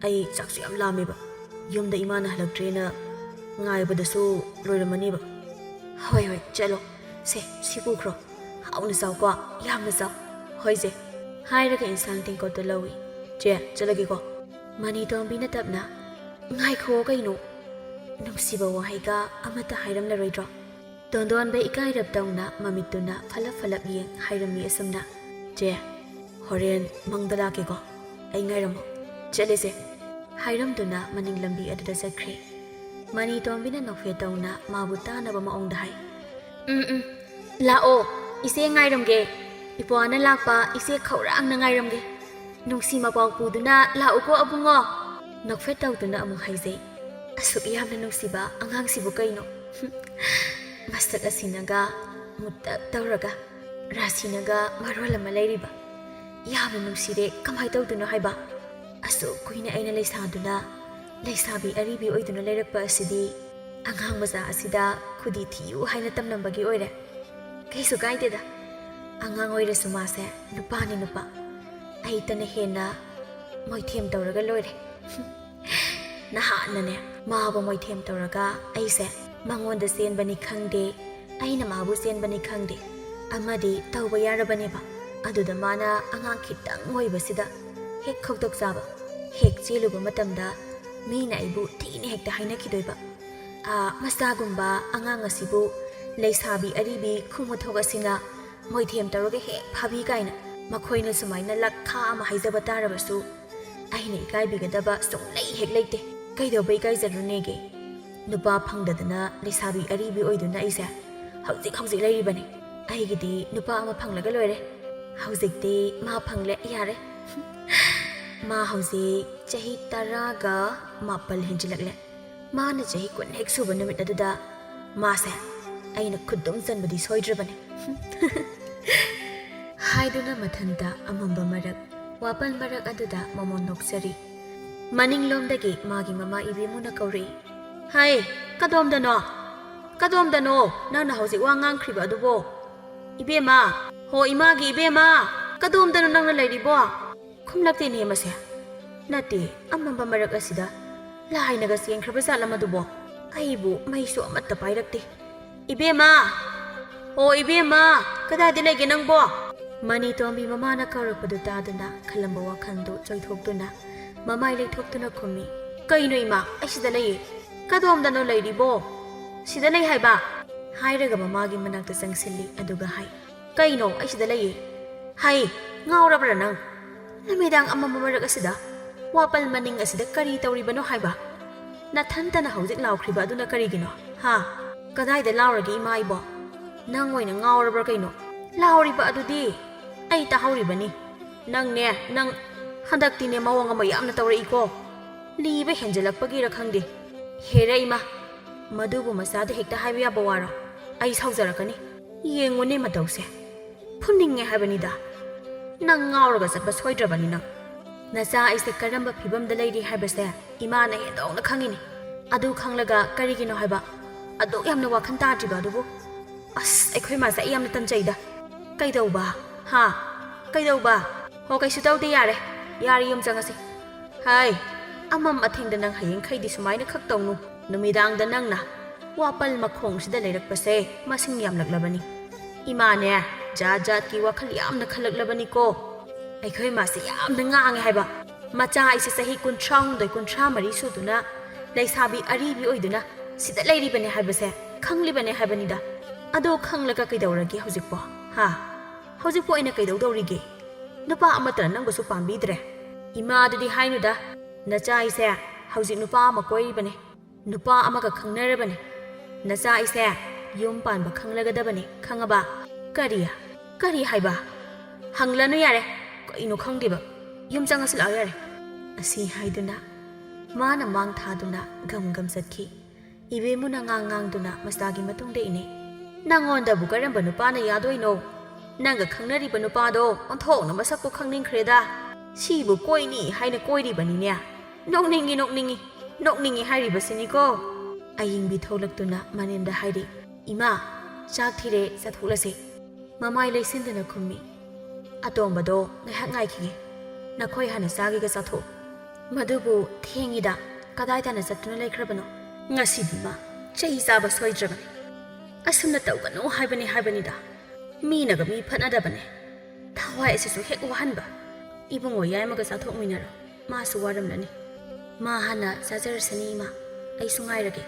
ꯑꯩ ꯆꯥꯛꯁꯨ ꯌꯥꯝ ꯂꯥꯝꯃꯦꯕ꯫ ꯌꯨꯝꯗ ꯏꯃꯥꯅ ꯍꯜꯂꯛꯇ꯭ꯔꯦꯅ ꯉꯥꯏꯕꯗꯁꯨ ꯂꯣꯏꯔꯝꯃꯅꯦꯕ꯫" "ꯍꯣꯏ, ꯍꯣꯏ, ꯆꯠꯂꯣ꯫ ꯁꯦ, ꯁꯤ ꯄꯨꯈ꯭ꯔꯣ꯫ "ꯍꯥꯎꯅ ꯆꯥꯎꯀꯣ, ꯌꯥꯝꯅ ꯆꯥꯎ꯫" "ꯍꯣꯏ ꯆꯦ꯫" ꯍꯥꯏꯔꯒ ꯏꯟꯁꯥꯡ ꯇꯦꯡꯀꯣꯠꯇꯣ ꯂꯧꯏ꯫ "ꯆꯦ, ꯆꯠꯂꯒꯦꯀꯣ꯫" ꯃꯅꯤꯇꯣꯝꯕꯤꯅ ꯇꯞꯅ, "ꯉꯥꯏꯈꯨꯑꯣ ꯀꯩꯅꯣ꯫" ꯅꯨꯡꯁꯤꯕ ꯋꯥꯍꯩꯒ ꯑꯃꯠꯇ ꯍꯥꯏꯔꯝꯂꯔꯣꯏꯗ꯭ꯔꯣ? ꯇꯣꯟꯗꯣꯟꯕ ꯏꯀꯥꯏꯔꯞ ꯇꯧꯅ ꯃꯃꯤꯠꯇꯨꯅ ꯐꯂꯞ ꯐꯂꯞ ꯌꯦꯡ ꯍꯥꯏꯔꯝꯃꯤ ꯑꯁꯨꯝꯅ, "ꯆꯦ, ꯍꯣꯔꯦꯟ ꯃꯪꯗ ꯂꯥꯛꯀꯦꯀꯣ꯫ ꯑꯩ ꯉꯥꯏꯔꯝꯃꯣ꯫" "ꯆꯠꯂꯦ ꯆꯦ꯫" ꯍꯥꯏꯔꯝꯗꯨꯅ ꯃꯅꯤꯡ ꯂꯝꯕꯤ ꯑꯗꯨꯗ ꯆꯠꯈ꯭ꯔꯦ꯫ ꯃꯅꯤꯇꯣꯝꯕꯤꯅ ꯅꯣꯛꯐꯦꯠ ꯇꯧꯅ ꯃꯥꯕꯨ ꯇꯥꯅꯕ ꯃꯑꯣꯡꯗ ꯍꯥꯏ, "ꯎꯝ, ꯎꯝ, ꯂꯥꯛꯑꯣ꯫ ꯏꯆꯦ ꯉꯥꯏꯔꯝꯒꯦ꯫ ꯏꯄ꯭ꯋꯥꯅ ꯂꯥꯛꯄ ꯏꯆꯦ ꯈꯧꯔꯥꯡꯅ ꯉꯥꯏꯔꯝꯒꯦ꯫ ꯅꯨꯡꯁꯤ ꯃꯄꯥꯎ ꯄꯨꯗꯨꯅ ꯂꯥꯛꯎꯀꯣ ꯑꯕꯨꯡꯉꯣ꯫" ꯅꯣꯛꯐꯦꯠ ꯇꯧꯗꯨꯅ ꯑꯃꯨꯛ ꯍꯥꯏꯖꯩ, "ꯑꯁꯨꯛ ꯌꯥꯝꯅ ꯅꯨꯡꯁꯤꯕ ꯑꯉꯥꯡꯁꯤꯕꯨ ꯀꯩꯅꯣ? ꯃꯁꯛ ꯑꯁꯤꯅꯒ ꯃꯨꯇꯛ ꯇꯧꯔꯒ, ꯔꯥꯁꯤꯅꯒ ꯃꯔꯣꯜ ꯑꯃ ꯂꯩꯔꯤꯕ꯫ ꯌꯥꯝꯅ ꯅꯨꯡꯁꯤꯔꯦ, ꯀꯃꯥꯏ ꯇꯧꯗꯣꯏꯅꯣ ꯍꯥꯏꯕ? ꯑꯁꯨꯛ ꯀꯨꯏꯅ ꯑꯩꯅ ꯂꯩꯁꯥꯗꯨꯅ, ꯂꯩꯁꯥꯕꯤ ꯑꯔꯤꯕꯤ ꯑꯣꯏꯗꯨꯅ ꯂꯩꯔꯛꯄ ꯑꯁꯤꯗꯤ ꯑꯉꯥꯡ ꯃꯆꯥ ꯑꯁꯤꯗ ꯈꯨꯗꯤ ꯊꯤꯌꯨ ꯍꯥꯏꯅ ꯇꯝꯂꯝꯕꯒꯤ ꯑꯣꯏꯔꯦ꯫ ꯀꯩꯁꯨ ꯀꯥꯏꯗꯦꯗ, ꯑꯉꯥꯡ ꯑꯣꯏꯔꯁꯨ ꯃꯥꯁꯦ ꯅꯨꯄꯥꯅꯤ ꯅꯨꯄꯥ꯫ ꯑꯩꯇꯅ ꯍꯦꯟꯅ ꯃꯣꯏꯊꯦꯝ ꯇꯧꯔꯒ ꯂꯣꯏꯔꯦ꯫" ꯅꯍꯥꯟꯅꯅꯦ, ꯃꯥꯕꯨ ꯃꯣꯏꯊꯦꯝ ꯇꯧꯔꯒ ꯑꯩꯁꯦ ꯃꯉꯣꯟꯗ ꯆꯦꯟꯕꯅꯤ ꯈꯪꯗꯦ, ꯑꯩꯅ ꯃꯥꯕꯨ ꯆꯦꯟꯕꯅꯤ ꯈꯪꯗꯦ, ꯑꯃꯗꯤ ꯇꯧꯕ ꯌꯥꯔꯕꯅꯦꯕ꯫ ꯑꯗꯨꯗ ꯃꯥꯅ ꯑꯉꯥꯡ ꯈꯤꯇꯪ ꯑꯣꯏꯕꯁꯤꯗ ꯍꯦꯛ ꯈꯧꯇꯛ ꯆꯥꯕ, ꯍꯦꯛ ꯆꯦꯜꯂꯨꯕ ꯃꯇꯝꯗ ꯃꯤꯅ ꯑꯩꯕꯨ ꯊꯤꯅ ꯍꯦꯛꯇ ꯍꯥꯏꯅꯈꯤꯗꯣꯏꯕ꯫ "ꯑꯥ, ꯃꯆꯥꯒꯨꯝꯕ ꯑꯉꯥꯡ ꯑꯁꯤꯕꯨ ꯂꯩꯁꯥꯕꯤ ꯑꯔꯤꯕꯤ ꯈꯨꯃꯨꯊꯣꯛ ꯑꯁꯤꯅ ꯃꯣꯏꯊꯦꯝ ꯇꯧꯔꯒ ꯍꯦꯛ ꯐꯥꯕꯤ" ꯀꯥꯏꯅ꯫ ꯃꯈꯣꯏꯅ ꯁꯨꯃꯥꯏꯅ ꯂꯛꯈꯥ ꯑꯃ ꯍꯥꯏꯖꯕ ꯇꯥꯔꯕꯁꯨ, ꯑꯩꯅ ꯏꯀꯥꯏꯕꯤꯒꯗꯕ ꯁꯨꯡꯂꯩ ꯍꯦꯛ ꯂꯩꯇꯦ꯫ ꯀꯩꯗꯧꯕ ꯏꯀꯥꯏꯖꯔꯨꯅꯦꯒꯦ? ꯅꯨꯄꯥ ꯐꯪꯗꯗꯅ ꯂꯩꯁꯥꯕꯤ ꯑꯔꯤꯕꯤ ꯑꯣꯏꯗꯨꯅ ꯑꯩꯁꯦ ꯍꯧꯖꯤꯛ ꯍꯧꯖꯤꯛ ꯂꯩꯔꯤꯕꯅꯤ꯫ ꯑꯩꯒꯤꯗꯤ ꯅꯨꯄꯥ ꯑꯃ ꯐꯪꯂꯒ ꯂꯣꯏꯔꯦ꯫ ꯍꯧꯖꯤꯛꯇꯤ ꯃꯥ ꯐꯪꯂꯦ, ꯌꯥꯔꯦ꯫ ꯃꯥ ꯍꯧꯖꯤꯛ ꯆꯍꯤ ꯇꯔꯥꯒ ꯃꯥꯄꯜ ꯍꯦꯟꯖꯤꯜꯂꯛꯂꯦ꯫ ꯃꯥꯅ ꯆꯍꯤ ꯀꯨꯟ ꯍꯦꯛ ꯁꯨꯕ ꯅꯨꯃꯤꯠ ꯑꯗꯨꯗ ꯃꯥꯁꯦ ꯑꯩꯅ ꯈꯨꯗꯨꯝ ꯆꯟꯕꯗꯤ ꯁꯣꯏꯗ꯭ꯔꯕꯅꯤ꯫ ꯍꯥꯏꯗꯨꯅ ꯃꯊꯟꯇ ꯑꯃꯝꯕ ꯃꯔꯛ, ꯋꯥꯄꯜ ꯃꯔꯛ ꯑꯗꯨꯗ ꯃꯃꯣꯟ ꯅꯣꯛꯆꯔꯤ꯫ ꯃꯅꯤꯡꯂꯣꯝꯗꯒꯤ ꯃꯥꯒꯤ ꯃꯃꯥ ꯏꯕꯦꯝꯃꯨꯅ ꯀꯧꯔꯛꯏ, "ꯍꯥꯏ, ꯀꯗꯣꯝꯗꯅꯣ? ꯀꯗꯣꯝꯗꯅꯣ ꯅꯪꯅ ꯍꯧꯖꯤꯛ ꯋꯥ ꯉꯥꯡꯈ꯭ꯔꯤꯕ ꯑꯗꯨꯕꯣ? ꯏꯕꯦꯝꯃ, ꯍꯣ ꯏꯃꯥꯒꯤ ꯏꯕꯦꯝꯃ, ꯀꯗꯣꯝꯗꯅꯣ ꯅꯪꯅ ꯂꯩꯔꯤꯕꯣ?" ꯈꯨꯝꯂꯛꯇꯦꯅꯦ ꯃꯁꯦ꯫ ꯅꯠꯇꯦ, ꯑꯃꯝꯕ ꯃꯔꯛ ꯑꯁꯤꯗ ꯂꯥꯏꯅꯒ ꯆꯦꯟꯈ꯭ꯔꯕ ꯖꯥꯠꯂ ꯃꯗꯨꯕꯣ? ꯑꯩꯕꯨ ꯃꯩꯁꯨ ꯑꯃꯠꯇ ꯄꯥꯏꯔꯛꯇꯦ꯫ "ꯏꯕꯦꯝꯃ!" "ꯑꯣ ꯏꯕꯦꯝꯃ, ꯀꯗꯥꯏꯗ ꯂꯩꯒꯦ ꯅꯪꯕꯣ?" ꯃꯅꯤꯇꯣꯝꯕꯤ ꯃꯃꯥꯅ ꯀꯧꯔꯛꯄꯗꯨ ꯇꯥꯗꯨꯅ ꯈꯜꯂꯝꯕ ꯋꯥꯈꯜꯗꯨ ꯆꯣꯏꯊꯣꯛꯇꯨꯅ ꯃꯃꯥꯏ ꯂꯩꯊꯣꯛꯇꯨꯅ ꯈꯨꯝꯃꯤ, "ꯀꯩꯅꯣ ꯏꯃꯥ, ꯑꯩ ꯁꯤꯗ ꯂꯩꯌꯦ꯫ ꯀꯗꯣꯝꯗꯅꯣ ꯂꯩꯔꯤꯕꯣ?" "ꯁꯤꯗ ꯂꯩ ꯍꯥꯏꯕ?" ꯍꯥꯏꯔꯒ ꯃꯃꯥꯒꯤ ꯃꯅꯥꯛꯇ ꯆꯪꯁꯤꯜꯂꯤ, ꯑꯗꯨꯒ ꯍꯥꯏ, "ꯀꯩꯅꯣ ꯑꯩ ꯁꯤꯗ ꯂꯩꯌꯦ?" "ꯍꯩ, ꯉꯥꯎꯔꯕ꯭ꯔꯥ ꯅꯪ? ꯅꯨꯃꯤꯗꯥꯡ ꯑꯃꯝꯕ ꯃꯔꯛ ꯑꯁꯤꯗ ꯋꯥꯄꯜ ꯃꯅꯤꯡ ꯑꯁꯤꯗ ꯀꯔꯤ ꯇꯧꯔꯤꯕꯅꯣ ꯍꯥꯏꯕ? ꯅꯊꯟꯇꯅ ꯍꯧꯖꯤꯛ ꯂꯥꯎꯈ꯭ꯔꯤꯕ ꯑꯗꯨꯅ ꯀꯔꯤꯒꯤꯅꯣ? ꯍꯥ? ꯀꯗꯥꯏꯗ ꯂꯥꯎꯔꯒꯦ ꯏꯃꯥ ꯑꯩꯕꯣ? ꯅꯪ ꯑꯣꯏꯅ ꯉꯥꯎꯔꯕ꯭ꯔꯥ ꯀꯩꯅꯣ? ꯂꯥꯎꯔꯤꯕ ꯑꯗꯨꯗꯤ ꯑꯩ ꯇꯥꯍꯧꯔꯤꯕꯅꯤ꯫ ꯅꯪꯅꯦ, ꯅꯪ ꯍꯟꯗꯛꯇꯤꯅꯦ ꯃꯑꯣꯡ ꯑꯃ ꯌꯥꯝꯅ ꯇꯧꯔꯛꯏꯀꯣ꯫ ꯂꯤꯕ ꯍꯦꯟꯖꯜꯂꯛꯄꯒꯤꯔ ꯈꯪꯗꯦ꯫ ꯍꯦꯔ ꯏꯃꯥ, ꯃꯗꯨꯕꯨ ꯃꯆꯥꯗ ꯍꯦꯛꯇ ꯍꯥꯏꯕ ꯌꯥꯕ ꯋꯥꯔꯣ? ꯑꯩ ꯁꯥꯎꯖꯔꯛꯀꯅꯤ꯫ ꯌꯦꯡꯉꯨꯅꯦ ꯃꯇꯧꯁꯦ꯫ ꯐꯨꯅꯤꯡꯉꯦ ꯍꯥꯏꯕꯅꯤꯗ꯫ ꯅꯪ ꯉꯥꯎꯔꯒ ꯆꯠꯄ ꯁꯣꯏꯗ꯭ꯔꯕꯅꯤ ꯅꯪ꯫ ꯅꯆꯥ ꯑꯩꯁꯦ ꯀꯔꯝꯕ ꯐꯤꯕꯝꯗ ꯂꯩꯔꯤ ꯍꯥꯏꯕꯁꯦ ꯏꯃꯥꯅ ꯍꯦꯟꯗꯣꯛꯅ ꯈꯪꯉꯤꯅꯤ꯫ ꯑꯗꯨ ꯈꯪꯂꯒ ꯀꯔꯤꯒꯤꯅꯣ ꯍꯥꯏꯕ ꯑꯗꯨꯛ ꯌꯥꯝꯅ ꯋꯥꯈꯜ ꯇꯥꯗ꯭ꯔꯤꯕ ꯑꯗꯨꯕꯨ? ꯑꯁ, ꯑꯩꯈꯣꯏ ꯃꯥꯁꯦ ꯑꯩ ꯌꯥꯝꯅ ꯇꯟꯖꯩꯗ꯫ ꯀꯩꯗꯧꯕ? ꯍꯥ? ꯀꯩꯗꯧꯕ? ꯍꯣ, ꯀꯩꯁꯨ ꯇꯧꯗꯦ, ꯌꯥꯔꯦ꯫ ꯌꯥꯔꯦ, ꯌꯨꯝ ꯆꯪꯉꯁꯤ꯫ ꯍꯥꯏ, ꯑꯃꯝ ꯑꯊꯦꯡꯗ ꯅꯪ ꯍꯌꯦꯡꯈꯩꯗꯤ ꯁꯨꯃꯥꯏꯅ ꯈꯛ ꯇꯧꯅꯨ꯫ ꯅꯨꯃꯤꯗꯥꯡꯗ ꯅꯪꯅ ꯋꯥꯄꯜ ꯃꯈꯣꯡꯁꯤꯗ ꯂꯩꯔꯛꯄꯁꯦ ꯃꯁꯤꯡ ꯌꯥꯝꯂꯛꯂꯕꯅꯤ꯫ ꯏꯃꯥꯅꯦ, ꯖꯥꯠ ꯖꯥꯠꯀꯤ ꯋꯥꯈꯜ ꯌꯥꯝꯅ ꯈꯜꯂꯛꯂꯕꯅꯤꯀꯣ꯫ ꯑꯩꯈꯣꯏ ꯃꯥꯁꯦ ꯌꯥꯝꯅ ꯉꯥꯡꯉꯦ ꯍꯥꯏꯕ꯫ ꯃꯆꯥ ꯑꯩꯁꯦ ꯆꯍꯤ ꯀꯨꯟꯊ꯭ꯔꯥ ꯍꯨꯝꯗꯣꯏ, ꯀꯨꯟꯊ꯭ꯔꯥ ꯃꯔꯤ ꯁꯨꯗꯨꯅ ꯂꯩꯁꯥꯕꯤ ꯑꯔꯤꯕꯤ ꯑꯣꯏꯗꯨꯅ ꯁꯤꯗ ꯂꯩꯔꯤꯕꯅꯦ ꯍꯥꯏꯕꯁꯦ ꯈꯪꯂꯤꯕꯅꯦ ꯍꯥꯏꯕꯅꯤꯗ꯫ ꯑꯗꯣ ꯈꯪꯂꯒ ꯀꯩꯗꯧꯔꯒꯦ ꯍꯧꯖꯤꯛꯄꯣ? ꯍꯥ? ꯍꯧꯖꯤꯛꯄꯨ ꯑꯩꯅ ꯀꯩꯗꯧꯗꯧꯔꯤꯒꯦ? ꯅꯨꯄꯥ ꯑꯃꯠꯇꯅ ꯅꯪꯕꯨꯁꯨ ꯄꯥꯝꯕꯤꯗ꯭ꯔꯦ꯫ ꯏꯃꯥꯗꯨꯗꯤ ꯍꯥꯏꯅꯨꯗ, ꯅꯆꯥ ꯑꯩꯁꯦ ꯍꯧꯖꯤꯛ ꯅꯨꯄꯥ ꯑꯃ ꯀꯣꯏꯔꯤꯕꯅꯦ, ꯅꯨꯄꯥ ꯑꯃꯒ ꯈꯪꯅꯔꯕꯅꯦ꯫ ꯅꯆꯥ ꯑꯩꯁꯦ ꯌꯨꯝ ꯄꯥꯟꯕ ꯈꯪꯂꯒꯗꯕꯅꯦ, ꯈꯪꯉꯕ? ꯀꯔꯤ? ꯀꯔꯤ ꯍꯥꯏꯕ? ꯍꯪꯂꯅꯨ ꯌꯥꯔꯦ, ꯀꯩꯅꯣ ꯈꯪꯗꯦꯕ꯫ ꯌꯨꯝ ꯆꯪꯉꯁꯤ ꯂꯥꯛꯑꯣ ꯌꯥꯔꯦ꯫ ꯑꯁꯤ ꯍꯥꯏꯗꯨꯅ ꯃꯥꯅ ꯃꯥꯡ ꯊꯥꯗꯨꯅ ꯒꯝ ꯒꯝ ꯆꯠꯈꯤ꯫ ꯏꯕꯦꯝꯃꯨꯅ ꯉꯥꯡ ꯉꯥꯡꯗꯨꯅ ꯃꯆꯥꯒꯤ ꯃꯇꯨꯡꯗ ꯏꯅꯩ꯫ "ꯅꯪꯉꯣꯟꯗꯕꯨ ꯀꯔꯝꯕ ꯅꯨꯄꯥꯅ ꯌꯥꯗꯣꯏꯅꯣ? ꯅꯪꯒ ꯈꯪꯅꯔꯤꯕ ꯅꯨꯄꯥꯗꯣ ꯑꯣꯟꯊꯣꯛꯅ ꯃꯁꯛꯄꯨ ꯈꯪꯅꯤꯡꯈ꯭ꯔꯦꯗ꯫ ꯁꯤꯕꯨ ꯀꯣꯏꯅꯤ ꯍꯥꯏꯅ ꯀꯣꯏꯔꯤꯕꯅꯤꯅꯦ꯫ ꯅꯣꯛꯅꯤꯡꯉꯤ, ꯅꯣꯛꯅꯤꯡꯉꯤ, ꯅꯣꯛꯅꯤꯡꯉꯤ ꯍꯥꯏꯔꯤꯕꯁꯤꯅꯤꯀꯣ"꯫ ꯑꯌꯤꯡꯕꯤ ꯊꯣꯛꯂꯛꯇꯨꯅ ꯃꯅꯦꯝꯗ ꯍꯥꯏꯔꯤ, "ꯏꯃꯥ, ꯆꯥꯛ ꯊꯤꯔꯦ, ꯆꯥꯊꯣꯛꯂꯁꯦ"꯫ ꯃꯃꯥꯏ ꯂꯩꯁꯤꯟꯗꯨꯅ ꯈꯨꯝꯃꯤ, "ꯑꯇꯣꯝꯕꯗꯣ ꯉꯥꯏꯍꯥꯛ ꯉꯥꯏꯈꯤꯒꯦ꯫ ꯅꯈꯣꯏ ꯍꯥꯟꯅ ꯆꯥꯒꯦꯒ ꯆꯥꯊꯣꯛꯎ꯫ ꯃꯗꯨꯕꯨ ꯊꯦꯡꯉꯤꯗ, ꯀꯗꯥꯏꯗꯅ ꯆꯠꯇꯨꯅ ꯂꯩꯈ꯭ꯔꯕꯅꯣ? ꯉꯁꯤꯗꯤ ꯃꯥ ꯆꯩ ꯆꯥꯕ ꯁꯣꯏꯗ꯭ꯔꯕꯅꯤ"꯫ ꯑꯁꯨꯝꯅ ꯇꯧꯒꯅꯨ ꯍꯥꯏꯕꯅꯤ ꯍꯥꯏꯕꯅꯤꯗ꯫ ꯃꯤꯅꯒ ꯃꯤ ꯐꯠꯅꯗꯕꯅꯦ꯫ ꯊꯋꯥꯏ ꯑꯁꯤꯁꯨ ꯍꯦꯛ ꯋꯥꯍꯟꯕ꯫ ꯏꯕꯨꯡꯉꯣ ꯌꯥꯏꯃꯒ ꯆꯥꯊꯣꯛꯃꯤꯟꯅꯔꯣ꯫ ꯃꯥꯁꯨ ꯋꯥꯔꯝꯂꯅꯤ꯫ ꯃꯥ ꯍꯥꯟꯅ ꯆꯥꯖꯔꯁꯅꯤ ꯏꯃꯥ꯫ ꯑꯩꯁꯨ ꯉꯥꯏꯔꯒꯦ꯫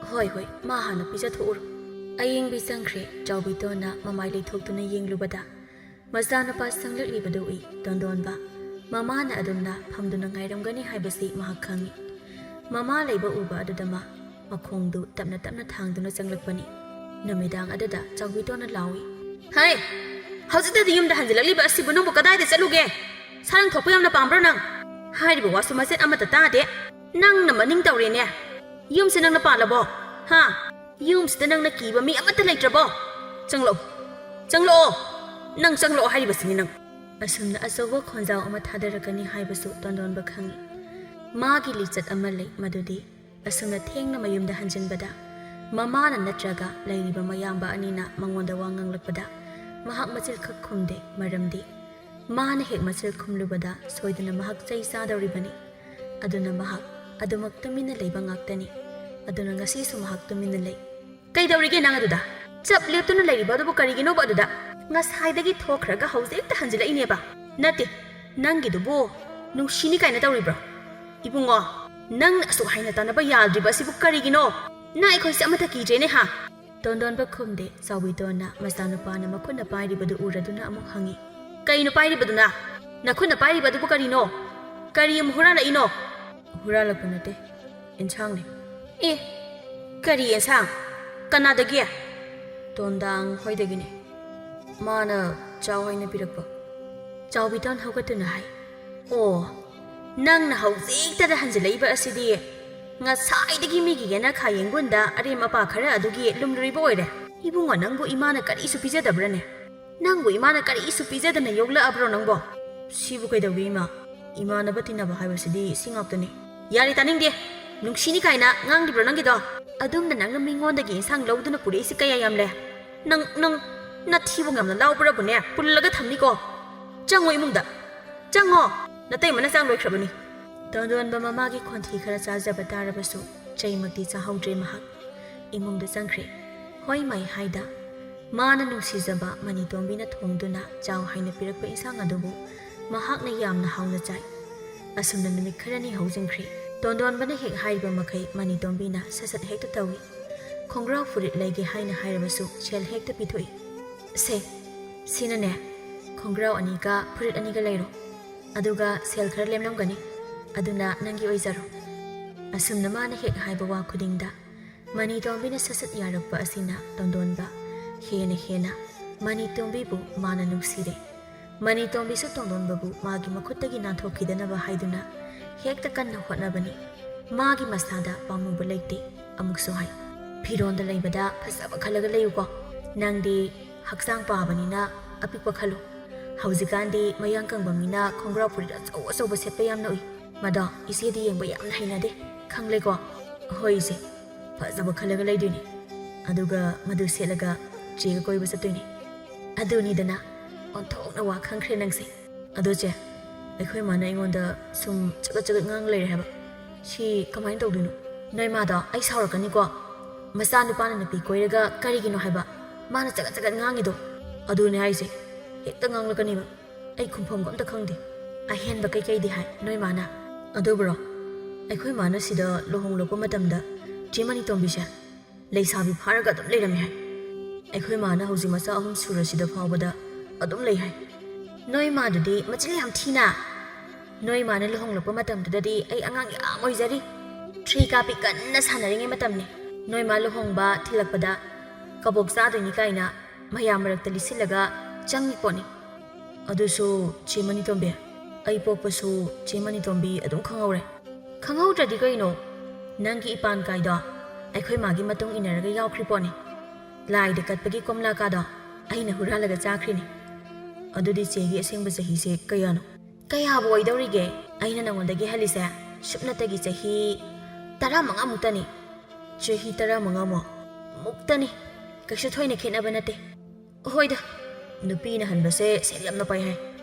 ꯍꯣꯏ, ꯍꯣꯏ, ꯃꯥ ꯍꯥꯟꯅ ꯄꯤꯖꯊꯣꯛꯎꯔꯣ꯫ ꯑꯌꯦꯡꯕꯤ ꯆꯪꯈ꯭ꯔꯦ꯫ ꯆꯥꯎꯕꯤꯇꯣꯟꯅ ꯃꯃꯥꯏ ꯂꯩꯊꯣꯛꯇꯨꯅ ꯌꯦꯡꯂꯨꯕꯗ ꯃꯆꯥꯅꯨꯄꯥ ꯆꯪꯂꯛꯂꯤꯕꯗꯨ ꯎꯏ꯫ ꯇꯣꯟꯗꯣꯟꯕ ꯃꯃꯥꯅ ꯑꯗꯨꯝꯅ ꯐꯝꯗꯨꯅ ꯉꯥꯏꯔꯝꯒꯅꯤ ꯍꯥꯏꯕꯁꯤ ꯃꯍꯥꯛ ꯈꯪꯏ꯫ ꯃꯃꯥ ꯂꯩꯕ ꯎꯕ ꯑꯗꯨꯗ ꯃꯥ ꯃꯈꯣꯡꯗꯨ ꯇꯞꯅ ꯇꯞꯅ ꯊꯥꯡꯗꯨꯅ ꯆꯪꯂꯛꯄꯅꯤ꯫ ꯅꯨꯃꯤꯗꯥꯡ ꯑꯗꯨꯗ ꯆꯥꯎꯕꯤꯇꯣꯟꯅ ꯂꯥꯎꯏ, "ꯍꯩ! ꯍꯧꯖꯤꯛꯇꯗꯤ ꯌꯨꯝꯗ ꯍꯟꯖꯤꯜꯂꯛꯂꯤꯕ ꯑꯁꯤꯕꯨ ꯅꯪꯕꯨ ꯀꯗꯥꯏꯗ ꯆꯠꯂꯨꯒꯦ? ꯁꯥꯔꯪ ꯊꯣꯛꯄ ꯌꯥꯝꯅ ꯄꯥꯝꯕ꯭ꯔꯣ ꯅꯪ? ꯍꯥꯏꯔꯤꯕ ꯋꯥꯁꯨ ꯃꯆꯦꯠ ꯑꯃꯠꯇ ꯇꯥꯗꯦ꯫ ꯅꯪꯅ ꯃꯅꯤꯡ ꯇꯧꯔꯦꯅꯦ꯫ ꯌꯨꯝꯁꯦ ꯅꯪꯅ ꯄꯥꯜꯂꯕꯣ? ꯍꯥ? ꯌꯨꯝꯁꯤꯗ ꯅꯪꯅ ꯀꯤꯕ ꯃꯤ ꯑꯃꯠꯇ ꯂꯩꯇ꯭ꯔꯕꯣ? ꯆꯪꯂꯛꯑꯣ, ꯆꯪꯂꯛꯑꯣ, ꯅꯪ ꯆꯪꯂꯛꯑꯣ ꯍꯥꯏꯔꯤꯕꯁꯤꯅꯤ ꯅꯪ꯫" ꯑꯁꯨꯝꯅ ꯑꯆꯧꯕ ꯈꯣꯟꯖꯥꯎ ꯑꯃ ꯊꯥꯗꯔꯛꯀꯅꯤ ꯍꯥꯏꯕꯁꯨ ꯇꯣꯟꯗꯣꯟꯕ ꯈꯪꯏ꯫ ꯃꯥꯒꯤ ꯂꯤꯆꯠ ꯑꯃ ꯂꯩ, ꯃꯗꯨꯗꯤ ꯑꯁꯨꯝꯅ ꯊꯦꯡꯅ ꯃꯌꯨꯝꯗ ꯍꯟꯖꯤꯟꯕꯗ ꯃꯃꯥꯅ ꯅꯠꯇ꯭ꯔꯒ ꯂꯩꯔꯤꯕ ꯃꯌꯥꯝꯕ ꯑꯅꯤꯅ ꯃꯉꯣꯟꯗ ꯋꯥ ꯉꯥꯡꯂꯛꯄꯗ ꯃꯍꯥꯛ ꯃꯆꯤꯜ ꯈꯛ ꯈꯨꯝꯗꯦ, ꯃꯔꯝꯗꯤ ꯃꯥꯅ ꯍꯦꯛ ꯃꯆꯤꯜ ꯈꯨꯝꯂꯨꯕꯗ ꯁꯣꯏꯗꯅ ꯃꯍꯥꯛ ꯆꯩ ꯆꯥꯗꯧꯔꯤꯕꯅꯤ꯫ ꯑꯗꯨꯅ ꯃꯍꯥꯛ ꯑꯗꯨꯃꯛ ꯇꯨꯃꯤꯟꯅ ꯂꯩꯕ ꯉꯥꯛꯇꯅꯤ꯫ ꯑꯗꯨꯅ ꯉꯁꯤꯁꯨ ꯃꯍꯥꯛ ꯇꯨꯃꯤꯟꯅ ꯂꯩ꯫ "ꯀꯩꯗꯧꯔꯤꯒꯦ ꯅꯪ ꯑꯗꯨꯗ? ꯆꯞ ꯂꯦꯞꯇꯨꯅ ꯂꯩꯔꯤꯕ ꯑꯗꯨꯕꯨ ꯀꯔꯤꯒꯤꯅꯣꯕ ꯑꯗꯨꯗ? ꯉꯁꯥꯏꯗꯒꯤ ꯊꯣꯛꯈ꯭ꯔꯒ ꯍꯧꯖꯤꯛꯇ ꯍꯟꯖꯤꯜꯂꯛꯏꯅꯦꯕ꯫ ꯅꯠꯇꯦ, ꯅꯪꯒꯤꯗꯨꯕꯨ ꯅꯨꯡꯁꯤꯅꯤ ꯀꯥꯏꯅ ꯇꯧꯔꯤꯕ꯭ꯔꯣ? ꯏꯕꯨꯡꯉꯣ, ꯅꯪꯅ ꯑꯁꯨꯛ ꯍꯥꯏꯅ ꯇꯥꯟꯅꯕ ꯌꯥꯗ꯭ꯔꯤꯕ ꯑꯁꯤꯕꯨ ꯀꯔꯤꯒꯤꯅꯣ? ꯅꯪ ꯑꯩꯈꯣꯏꯁꯦ ꯑꯃꯠꯇ ꯀꯤꯗ꯭ꯔꯦꯅꯦ ꯍꯥ?" ꯇꯣꯟꯗꯣꯟꯕ ꯈꯨꯝꯗꯦ꯫ ꯆꯥꯎꯕꯤꯇꯣꯟꯅ ꯃꯆꯥꯅꯨꯄꯥꯅ ꯃꯈꯨꯠꯅ ꯄꯥꯏꯔꯤꯕꯗꯨ ꯎꯔꯗꯨꯅ ꯑꯃꯨꯛ ꯍꯪꯉꯤ, "ꯀꯩꯅꯣ ꯄꯥꯏꯔꯤꯕꯗꯨꯅ? ꯅꯈꯨꯠꯅ ꯄꯥꯏꯔꯤꯕ ꯑꯗꯨꯕꯨ ꯀꯔꯤꯅꯣ? ꯀꯔꯤ ꯑꯃꯨꯛ ꯍꯨꯔꯥꯜꯂꯛꯏꯅꯣ?" "ꯍꯨꯔꯥꯜꯂꯛꯄ ꯅꯠꯇꯦ, ꯑꯦꯟꯁꯥꯡꯅꯦ꯫" "ꯑꯦ, ꯀꯔꯤ ꯑꯦꯟꯁꯥꯡ? ꯀꯅꯥꯗꯒꯤ?" "ꯇꯣꯟꯗꯥꯡ ꯍꯣꯏꯗꯒꯤꯅꯦ꯫ ꯃꯥꯅ ꯆꯥꯎ ꯍꯥꯏꯅ ꯄꯤꯔꯛꯄ꯫" ꯆꯥꯎꯕꯤꯇꯣꯟ ꯍꯧꯒꯠꯇꯨꯅ ꯍꯥꯏ, "ꯑꯣ, ꯅꯪꯅ ꯍꯧꯖꯤꯛꯇꯗ ꯍꯟꯖꯤꯜꯂꯛꯏꯕ ꯑꯁꯤꯗꯤ ꯉꯁꯥꯏꯗꯒꯤ ꯃꯤꯒꯤ ꯌꯦꯅꯈꯥ ꯌꯦꯡꯒꯣꯟꯗ ꯑꯔꯦꯝ ꯑꯄꯥ ꯈꯔ ꯑꯗꯨꯒꯤ ꯂꯨꯝꯂꯨꯔꯤꯕ ꯑꯣꯏꯔꯦ꯫ ꯏꯕꯨꯡꯉꯣ, ꯅꯪꯕꯨ ꯏꯃꯥꯅ ꯀꯔꯤꯁꯨ ꯄꯤꯖꯗꯕ꯭ꯔꯅꯦ? ꯅꯪꯕꯨ ꯏꯃꯥꯅ ꯀꯔꯤꯁꯨ ꯄꯤꯖꯗꯅ ꯌꯣꯛꯂꯛꯑꯕ꯭ꯔꯣ ꯅꯪꯕꯣ?" "ꯁꯤꯕꯨ ꯀꯩꯗꯧꯒꯦ ꯏꯃꯥ? ꯏꯃꯥꯟꯅꯕ ꯇꯤꯟꯅꯕ ꯍꯥꯏꯕꯁꯤꯗꯤ ꯁꯤ ꯉꯥꯛꯇꯅꯤ꯫" "ꯌꯥꯔꯦ, ꯇꯥꯅꯤꯡꯗꯦ꯫ ꯅꯨꯡꯁꯤꯅꯤ ꯀꯥꯏꯅ ꯉꯥꯡꯂꯤꯕ꯭ꯔꯣ ꯅꯪꯒꯤꯗꯣ? ꯑꯗꯨꯝꯅ ꯅꯪꯅ ꯃꯤꯉꯣꯟꯗꯒꯤ ꯏꯟꯁꯥꯡ ꯂꯧꯗꯨꯅ ꯄꯨꯔꯛꯏꯁꯤ ꯀꯌꯥ ꯌꯥꯝꯂꯦ? ꯅꯪ, ꯅꯪ, ꯅꯊꯤꯕꯣꯡ ꯌꯥꯝꯅ ꯂꯥꯎꯕ꯭ꯔꯕꯨꯅꯦ? ꯄꯨꯜꯂꯒ ꯊꯝꯅꯤꯀꯣ꯫ ꯆꯪꯉꯣ ꯏꯃꯨꯡꯗ꯫ ꯆꯪꯉꯣ꯫ ꯅꯇꯩꯃꯅ ꯆꯥꯛ ꯂꯣꯏꯈ꯭ꯔꯕꯅꯤ꯫" ꯇꯣꯟꯗꯣꯟꯕ ꯃꯃꯥꯒꯤ ꯈꯣꯟꯊꯤ ꯈꯔ ꯆꯥꯖꯕ ꯇꯥꯔꯕꯁꯨ ꯆꯩꯃꯛꯇꯤ ꯆꯥꯍꯧꯗ꯭ꯔꯦ ꯃꯍꯥꯛ꯫ ꯏꯃꯨꯡꯗ ꯆꯪꯈ꯭ꯔꯦ꯫ "ꯍꯣꯏ ꯃꯥꯏ" ꯍꯥꯏꯗ ꯃꯥꯅ ꯅꯨꯡꯁꯤꯖꯕ ꯃꯅꯤꯇꯣꯝꯕꯤꯅ ꯊꯣꯡꯗꯨꯅ ꯆꯥꯎ ꯍꯥꯏꯅ ꯄꯤꯔꯛꯄ ꯏꯟꯁꯥꯡ ꯑꯗꯨꯕꯨ ꯃꯍꯥꯛꯅ ꯌꯥꯝꯅ ꯍꯥꯎꯅ ꯆꯥꯏ꯫ ꯑꯁꯨꯝꯅ ꯅꯨꯃꯤꯠ ꯈꯔꯅꯤ ꯍꯧꯖꯤꯟꯈ꯭ꯔꯦ꯫ ꯇꯣꯟꯗꯣꯟꯕꯅ ꯍꯦꯛ ꯍꯥꯏꯔꯤꯕ ꯃꯈꯩ ꯃꯅꯤꯇꯣꯝꯕꯤꯅ ꯁꯠ ꯁꯠ ꯍꯦꯛꯇ ꯇꯧꯏ꯫ ꯈꯣꯡꯒ꯭ꯔꯥꯎ ꯐꯨꯔꯤꯠ ꯂꯩꯒꯦ ꯍꯥꯏꯅ ꯍꯥꯏꯔꯕꯁꯨ ꯁꯦꯜ ꯍꯦꯛꯇ ꯄꯤꯊꯣꯛꯏ꯫ "ꯁꯦ, ꯁꯤꯅꯅꯦ, ꯈꯣꯡꯒ꯭ꯔꯥꯎ ꯑꯅꯤꯒ ꯐꯨꯔꯤꯠ ꯑꯅꯤꯒ ꯂꯩꯔꯣ꯫ ꯑꯗꯨꯒ ꯁꯦꯜ ꯈꯔ ꯂꯦꯝꯂꯝꯒꯅꯤ, ꯑꯗꯨꯅ ꯅꯪꯒꯤ ꯑꯣꯏꯖꯔꯣ"꯫ ꯑꯁꯨꯝꯅ ꯃꯥꯅ ꯍꯦꯛ ꯍꯥꯏꯕ ꯋꯥ ꯈꯨꯗꯤꯡꯗ ꯃꯅꯤꯇꯣꯝꯕꯤꯅ ꯁꯠ ꯁꯠ ꯌꯥꯔꯛꯄ ꯑꯁꯤꯅ ꯇꯣꯟꯗꯣꯟꯕ ꯍꯦꯟꯅ ꯍꯦꯟꯅ ꯃꯅꯤꯇꯣꯝꯕꯤꯕꯨ ꯃꯥꯅ ꯅꯨꯡꯁꯤꯔꯦ꯫ ꯃꯅꯤꯇꯣꯝꯕꯤꯁꯨ ꯇꯣꯟꯗꯣꯟꯕꯕꯨ ꯃꯥꯒꯤ ꯃꯈꯨꯠꯇꯒꯤ ꯅꯥꯟꯊꯣꯛꯈꯤꯗꯅꯕ ꯍꯥꯏꯗꯨꯅ ꯍꯦꯛꯇ ꯀꯟꯅ ꯍꯣꯠꯅꯕꯅꯤ꯫ ꯃꯥꯒꯤ ꯃꯁꯥꯗ ꯄꯥꯝꯃꯨꯕ ꯂꯩꯇꯦ꯫ ꯑꯃꯨꯛꯁꯨ ꯍꯥꯏ, "ꯐꯤꯔꯣꯟꯗ ꯂꯩꯕꯗ ꯐꯖꯕ ꯈꯜꯂꯒ ꯂꯩꯌꯨꯀꯣ꯫ ꯅꯪꯗꯤ ꯍꯛꯆꯥꯡ ꯄꯥꯕꯅꯤꯅ ꯑꯄꯤꯛꯄ ꯈꯜꯂꯨ꯫ ꯍꯧꯖꯤꯛꯀꯥꯟꯗꯤ ꯃꯌꯥꯡ ꯀꯪꯕ ꯃꯤꯅ ꯈꯣꯡꯒ꯭ꯔꯥꯎ ꯐꯨꯔꯤꯠ ꯑꯆꯧ ꯑꯆꯧꯕ ꯁꯦꯠꯄ ꯌꯥꯝꯅ ꯎꯏ꯫ ꯃꯗꯣ ꯏꯆꯦꯗꯤ ꯌꯦꯡꯕ ꯌꯥꯝꯅ ꯍꯩꯅꯗꯦ꯫ ꯈꯪꯂꯦꯀꯣ?" "ꯍꯣꯏ ꯏꯆꯦ, ꯐꯖꯕ ꯈꯜꯂꯒ ꯂꯩꯗꯣꯏꯅꯦ꯫ ꯑꯗꯨꯒ ꯃꯗꯨ ꯁꯦꯠꯂꯒ ꯆꯦꯒ ꯀꯣꯏꯕ ꯆꯠꯇꯣꯏꯅꯦ"꯫ ꯑꯗꯨꯅꯤꯗꯅ, ꯑꯣꯟꯊꯣꯛꯅ ꯋꯥ ꯈꯪꯈ꯭ꯔꯦ ꯅꯪꯁꯦ꯫ "ꯑꯗꯣ ꯆꯦ, ꯑꯩꯈꯣꯏ ꯃꯥꯅ ꯑꯩꯉꯣꯟꯗ ꯁꯨꯝ ꯆꯒꯠ ꯆꯒꯠ ꯉꯥꯡ ꯂꯩꯔꯦ ꯍꯥꯏꯕ꯫ ꯁꯤ ꯀꯃꯥꯏꯅ ꯇꯧꯗꯣꯏꯅꯣ?" "ꯅꯣꯏ ꯃꯥꯗꯣ ꯑꯩ ꯁꯥꯎꯔꯛꯀꯅꯤꯀꯣ꯫ ꯃꯆꯥꯅꯨꯄꯥꯅ ꯅꯨꯄꯤ ꯀꯣꯏꯔꯒ ꯀꯔꯤꯒꯤꯅꯣ ꯍꯥꯏꯕ ꯃꯥꯅ ꯆꯒꯠ ꯆꯒꯠ ꯉꯥꯡꯉꯤꯗꯣ?" "ꯑꯗꯨꯅꯦ ꯍꯥꯏꯁꯦ, ꯍꯦꯛꯇ ꯉꯥꯡꯂꯛꯀꯅꯤꯕ꯫ ꯑꯩ ꯈꯨꯝꯐꯝꯒ ꯑꯝꯇ ꯈꯪꯗꯦ"꯫ "ꯑꯍꯦꯟꯕ ꯀꯩꯀꯩꯗꯤ ꯍꯥꯏ ꯅꯣꯏ ꯃꯥꯅ?" "ꯑꯗꯨꯕꯨꯔꯣ, ꯑꯩꯈꯣꯏ ꯃꯥꯅ ꯁꯤꯗ ꯂꯨꯍꯣꯡꯂꯛꯄ ꯃꯇꯝꯗ ꯆꯦ ꯃꯅꯤꯇꯣꯝꯕꯤꯁꯦ ꯂꯩꯁꯥꯕꯤ ꯐꯥꯔꯒ ꯑꯗꯨꯝ ꯂꯩꯔꯝꯃꯤ ꯍꯥꯏ꯫ ꯑꯩꯈꯣꯏ ꯃꯥꯅ ꯍꯧꯖꯤꯛ ꯃꯆꯥ ꯑꯍꯨꯝ ꯁꯨꯔꯁꯤꯗ ꯐꯥꯎꯕꯗ ꯑꯗꯨꯝ ꯂꯩ ꯍꯥꯏ"꯫ "ꯅꯣꯏ ꯃꯥꯗꯨꯗꯤ ꯃꯆꯤꯟ ꯌꯥꯝ ꯊꯤꯅ꯫ ꯅꯣꯏ ꯃꯥꯅ ꯂꯨꯍꯣꯡꯂꯛꯄ ꯃꯇꯝꯗꯨꯗꯗꯤ ꯑꯩ ꯑꯉꯥꯡ ꯌꯥꯝ ꯑꯣꯏꯖꯔꯤ꯫ ꯊ꯭ꯔꯤ ꯀꯥꯞꯄꯤ ꯀꯟꯅ ꯁꯥꯟꯅꯔꯤꯉꯩ ꯃꯇꯝꯅꯤ꯫ ꯅꯣꯏ ꯃꯥ ꯂꯨꯍꯣꯡꯕ ꯊꯤꯜꯂꯛꯄꯗ ꯀꯕꯣꯛ ꯆꯥꯗꯣꯏꯅꯤ ꯀꯥꯏꯅ ꯃꯌꯥꯝ ꯃꯔꯛꯇ ꯂꯤꯠꯁꯤꯜꯂꯒ ꯆꯪꯉꯤ ꯄꯣꯠꯅꯤ꯫ ꯑꯗꯨꯁꯨ ꯆꯦ ꯃꯅꯤꯇꯣꯝꯕꯤ, ꯑꯩ ꯄꯣꯛꯄꯁꯨ ꯆꯦ ꯃꯅꯤꯇꯣꯝꯕꯤ ꯑꯗꯨꯝ ꯈꯪꯍꯧꯔꯦ"꯫ "ꯈꯪꯍꯧꯗ꯭ꯔꯗꯤ ꯀꯩꯅꯣ? ꯅꯪꯒꯤ ꯏꯄꯥꯟ ꯀꯥꯏꯗꯣ ꯑꯩꯈꯣꯏ ꯃꯥꯒꯤ ꯃꯇꯨꯡ ꯏꯟꯅꯔꯒ ꯌꯥꯎꯈ꯭ꯔꯤ ꯄꯣꯠꯅꯤ꯫ ꯂꯥꯏꯗ ꯀꯠꯄꯒꯤ ꯀꯣꯝꯂꯥ ꯀꯥꯗꯣ ꯑꯩꯅ ꯍꯨꯔꯥꯜꯂꯒ ꯆꯥꯈ꯭ꯔꯤꯅꯤ"꯫ "ꯑꯗꯨꯗꯤ ꯆꯦꯒꯤ ꯑꯁꯦꯡꯕ ꯆꯍꯤꯁꯦ ꯀꯌꯥꯅꯣ?" "ꯀꯌꯥꯕꯨ ꯑꯣꯏꯗꯧꯔꯤꯒꯦ? ꯑꯩꯅ ꯅꯉꯣꯟꯗꯒꯤ ꯍꯜꯂꯤꯁꯦ ꯁꯨꯞꯅꯇꯒꯤ ꯆꯍꯤ ꯇꯔꯥꯃꯉꯥ ꯃꯨꯛꯇꯅꯤ"꯫ "ꯆꯍꯤ ꯇꯔꯥꯃꯉꯥ ꯃꯨꯛ?" "ꯃꯨꯛꯇꯅꯤ꯫ ꯀꯩꯁꯨ ꯊꯣꯏꯅ ꯈꯦꯠꯅꯕ ꯅꯠꯇꯦ"꯫ "ꯍꯣꯏꯗ, ꯅꯨꯄꯤꯅ ꯍꯟꯕꯁꯦ ꯁꯦꯜ ꯌꯥꯝꯅ ꯄꯥꯏ ꯍꯥꯏ"꯫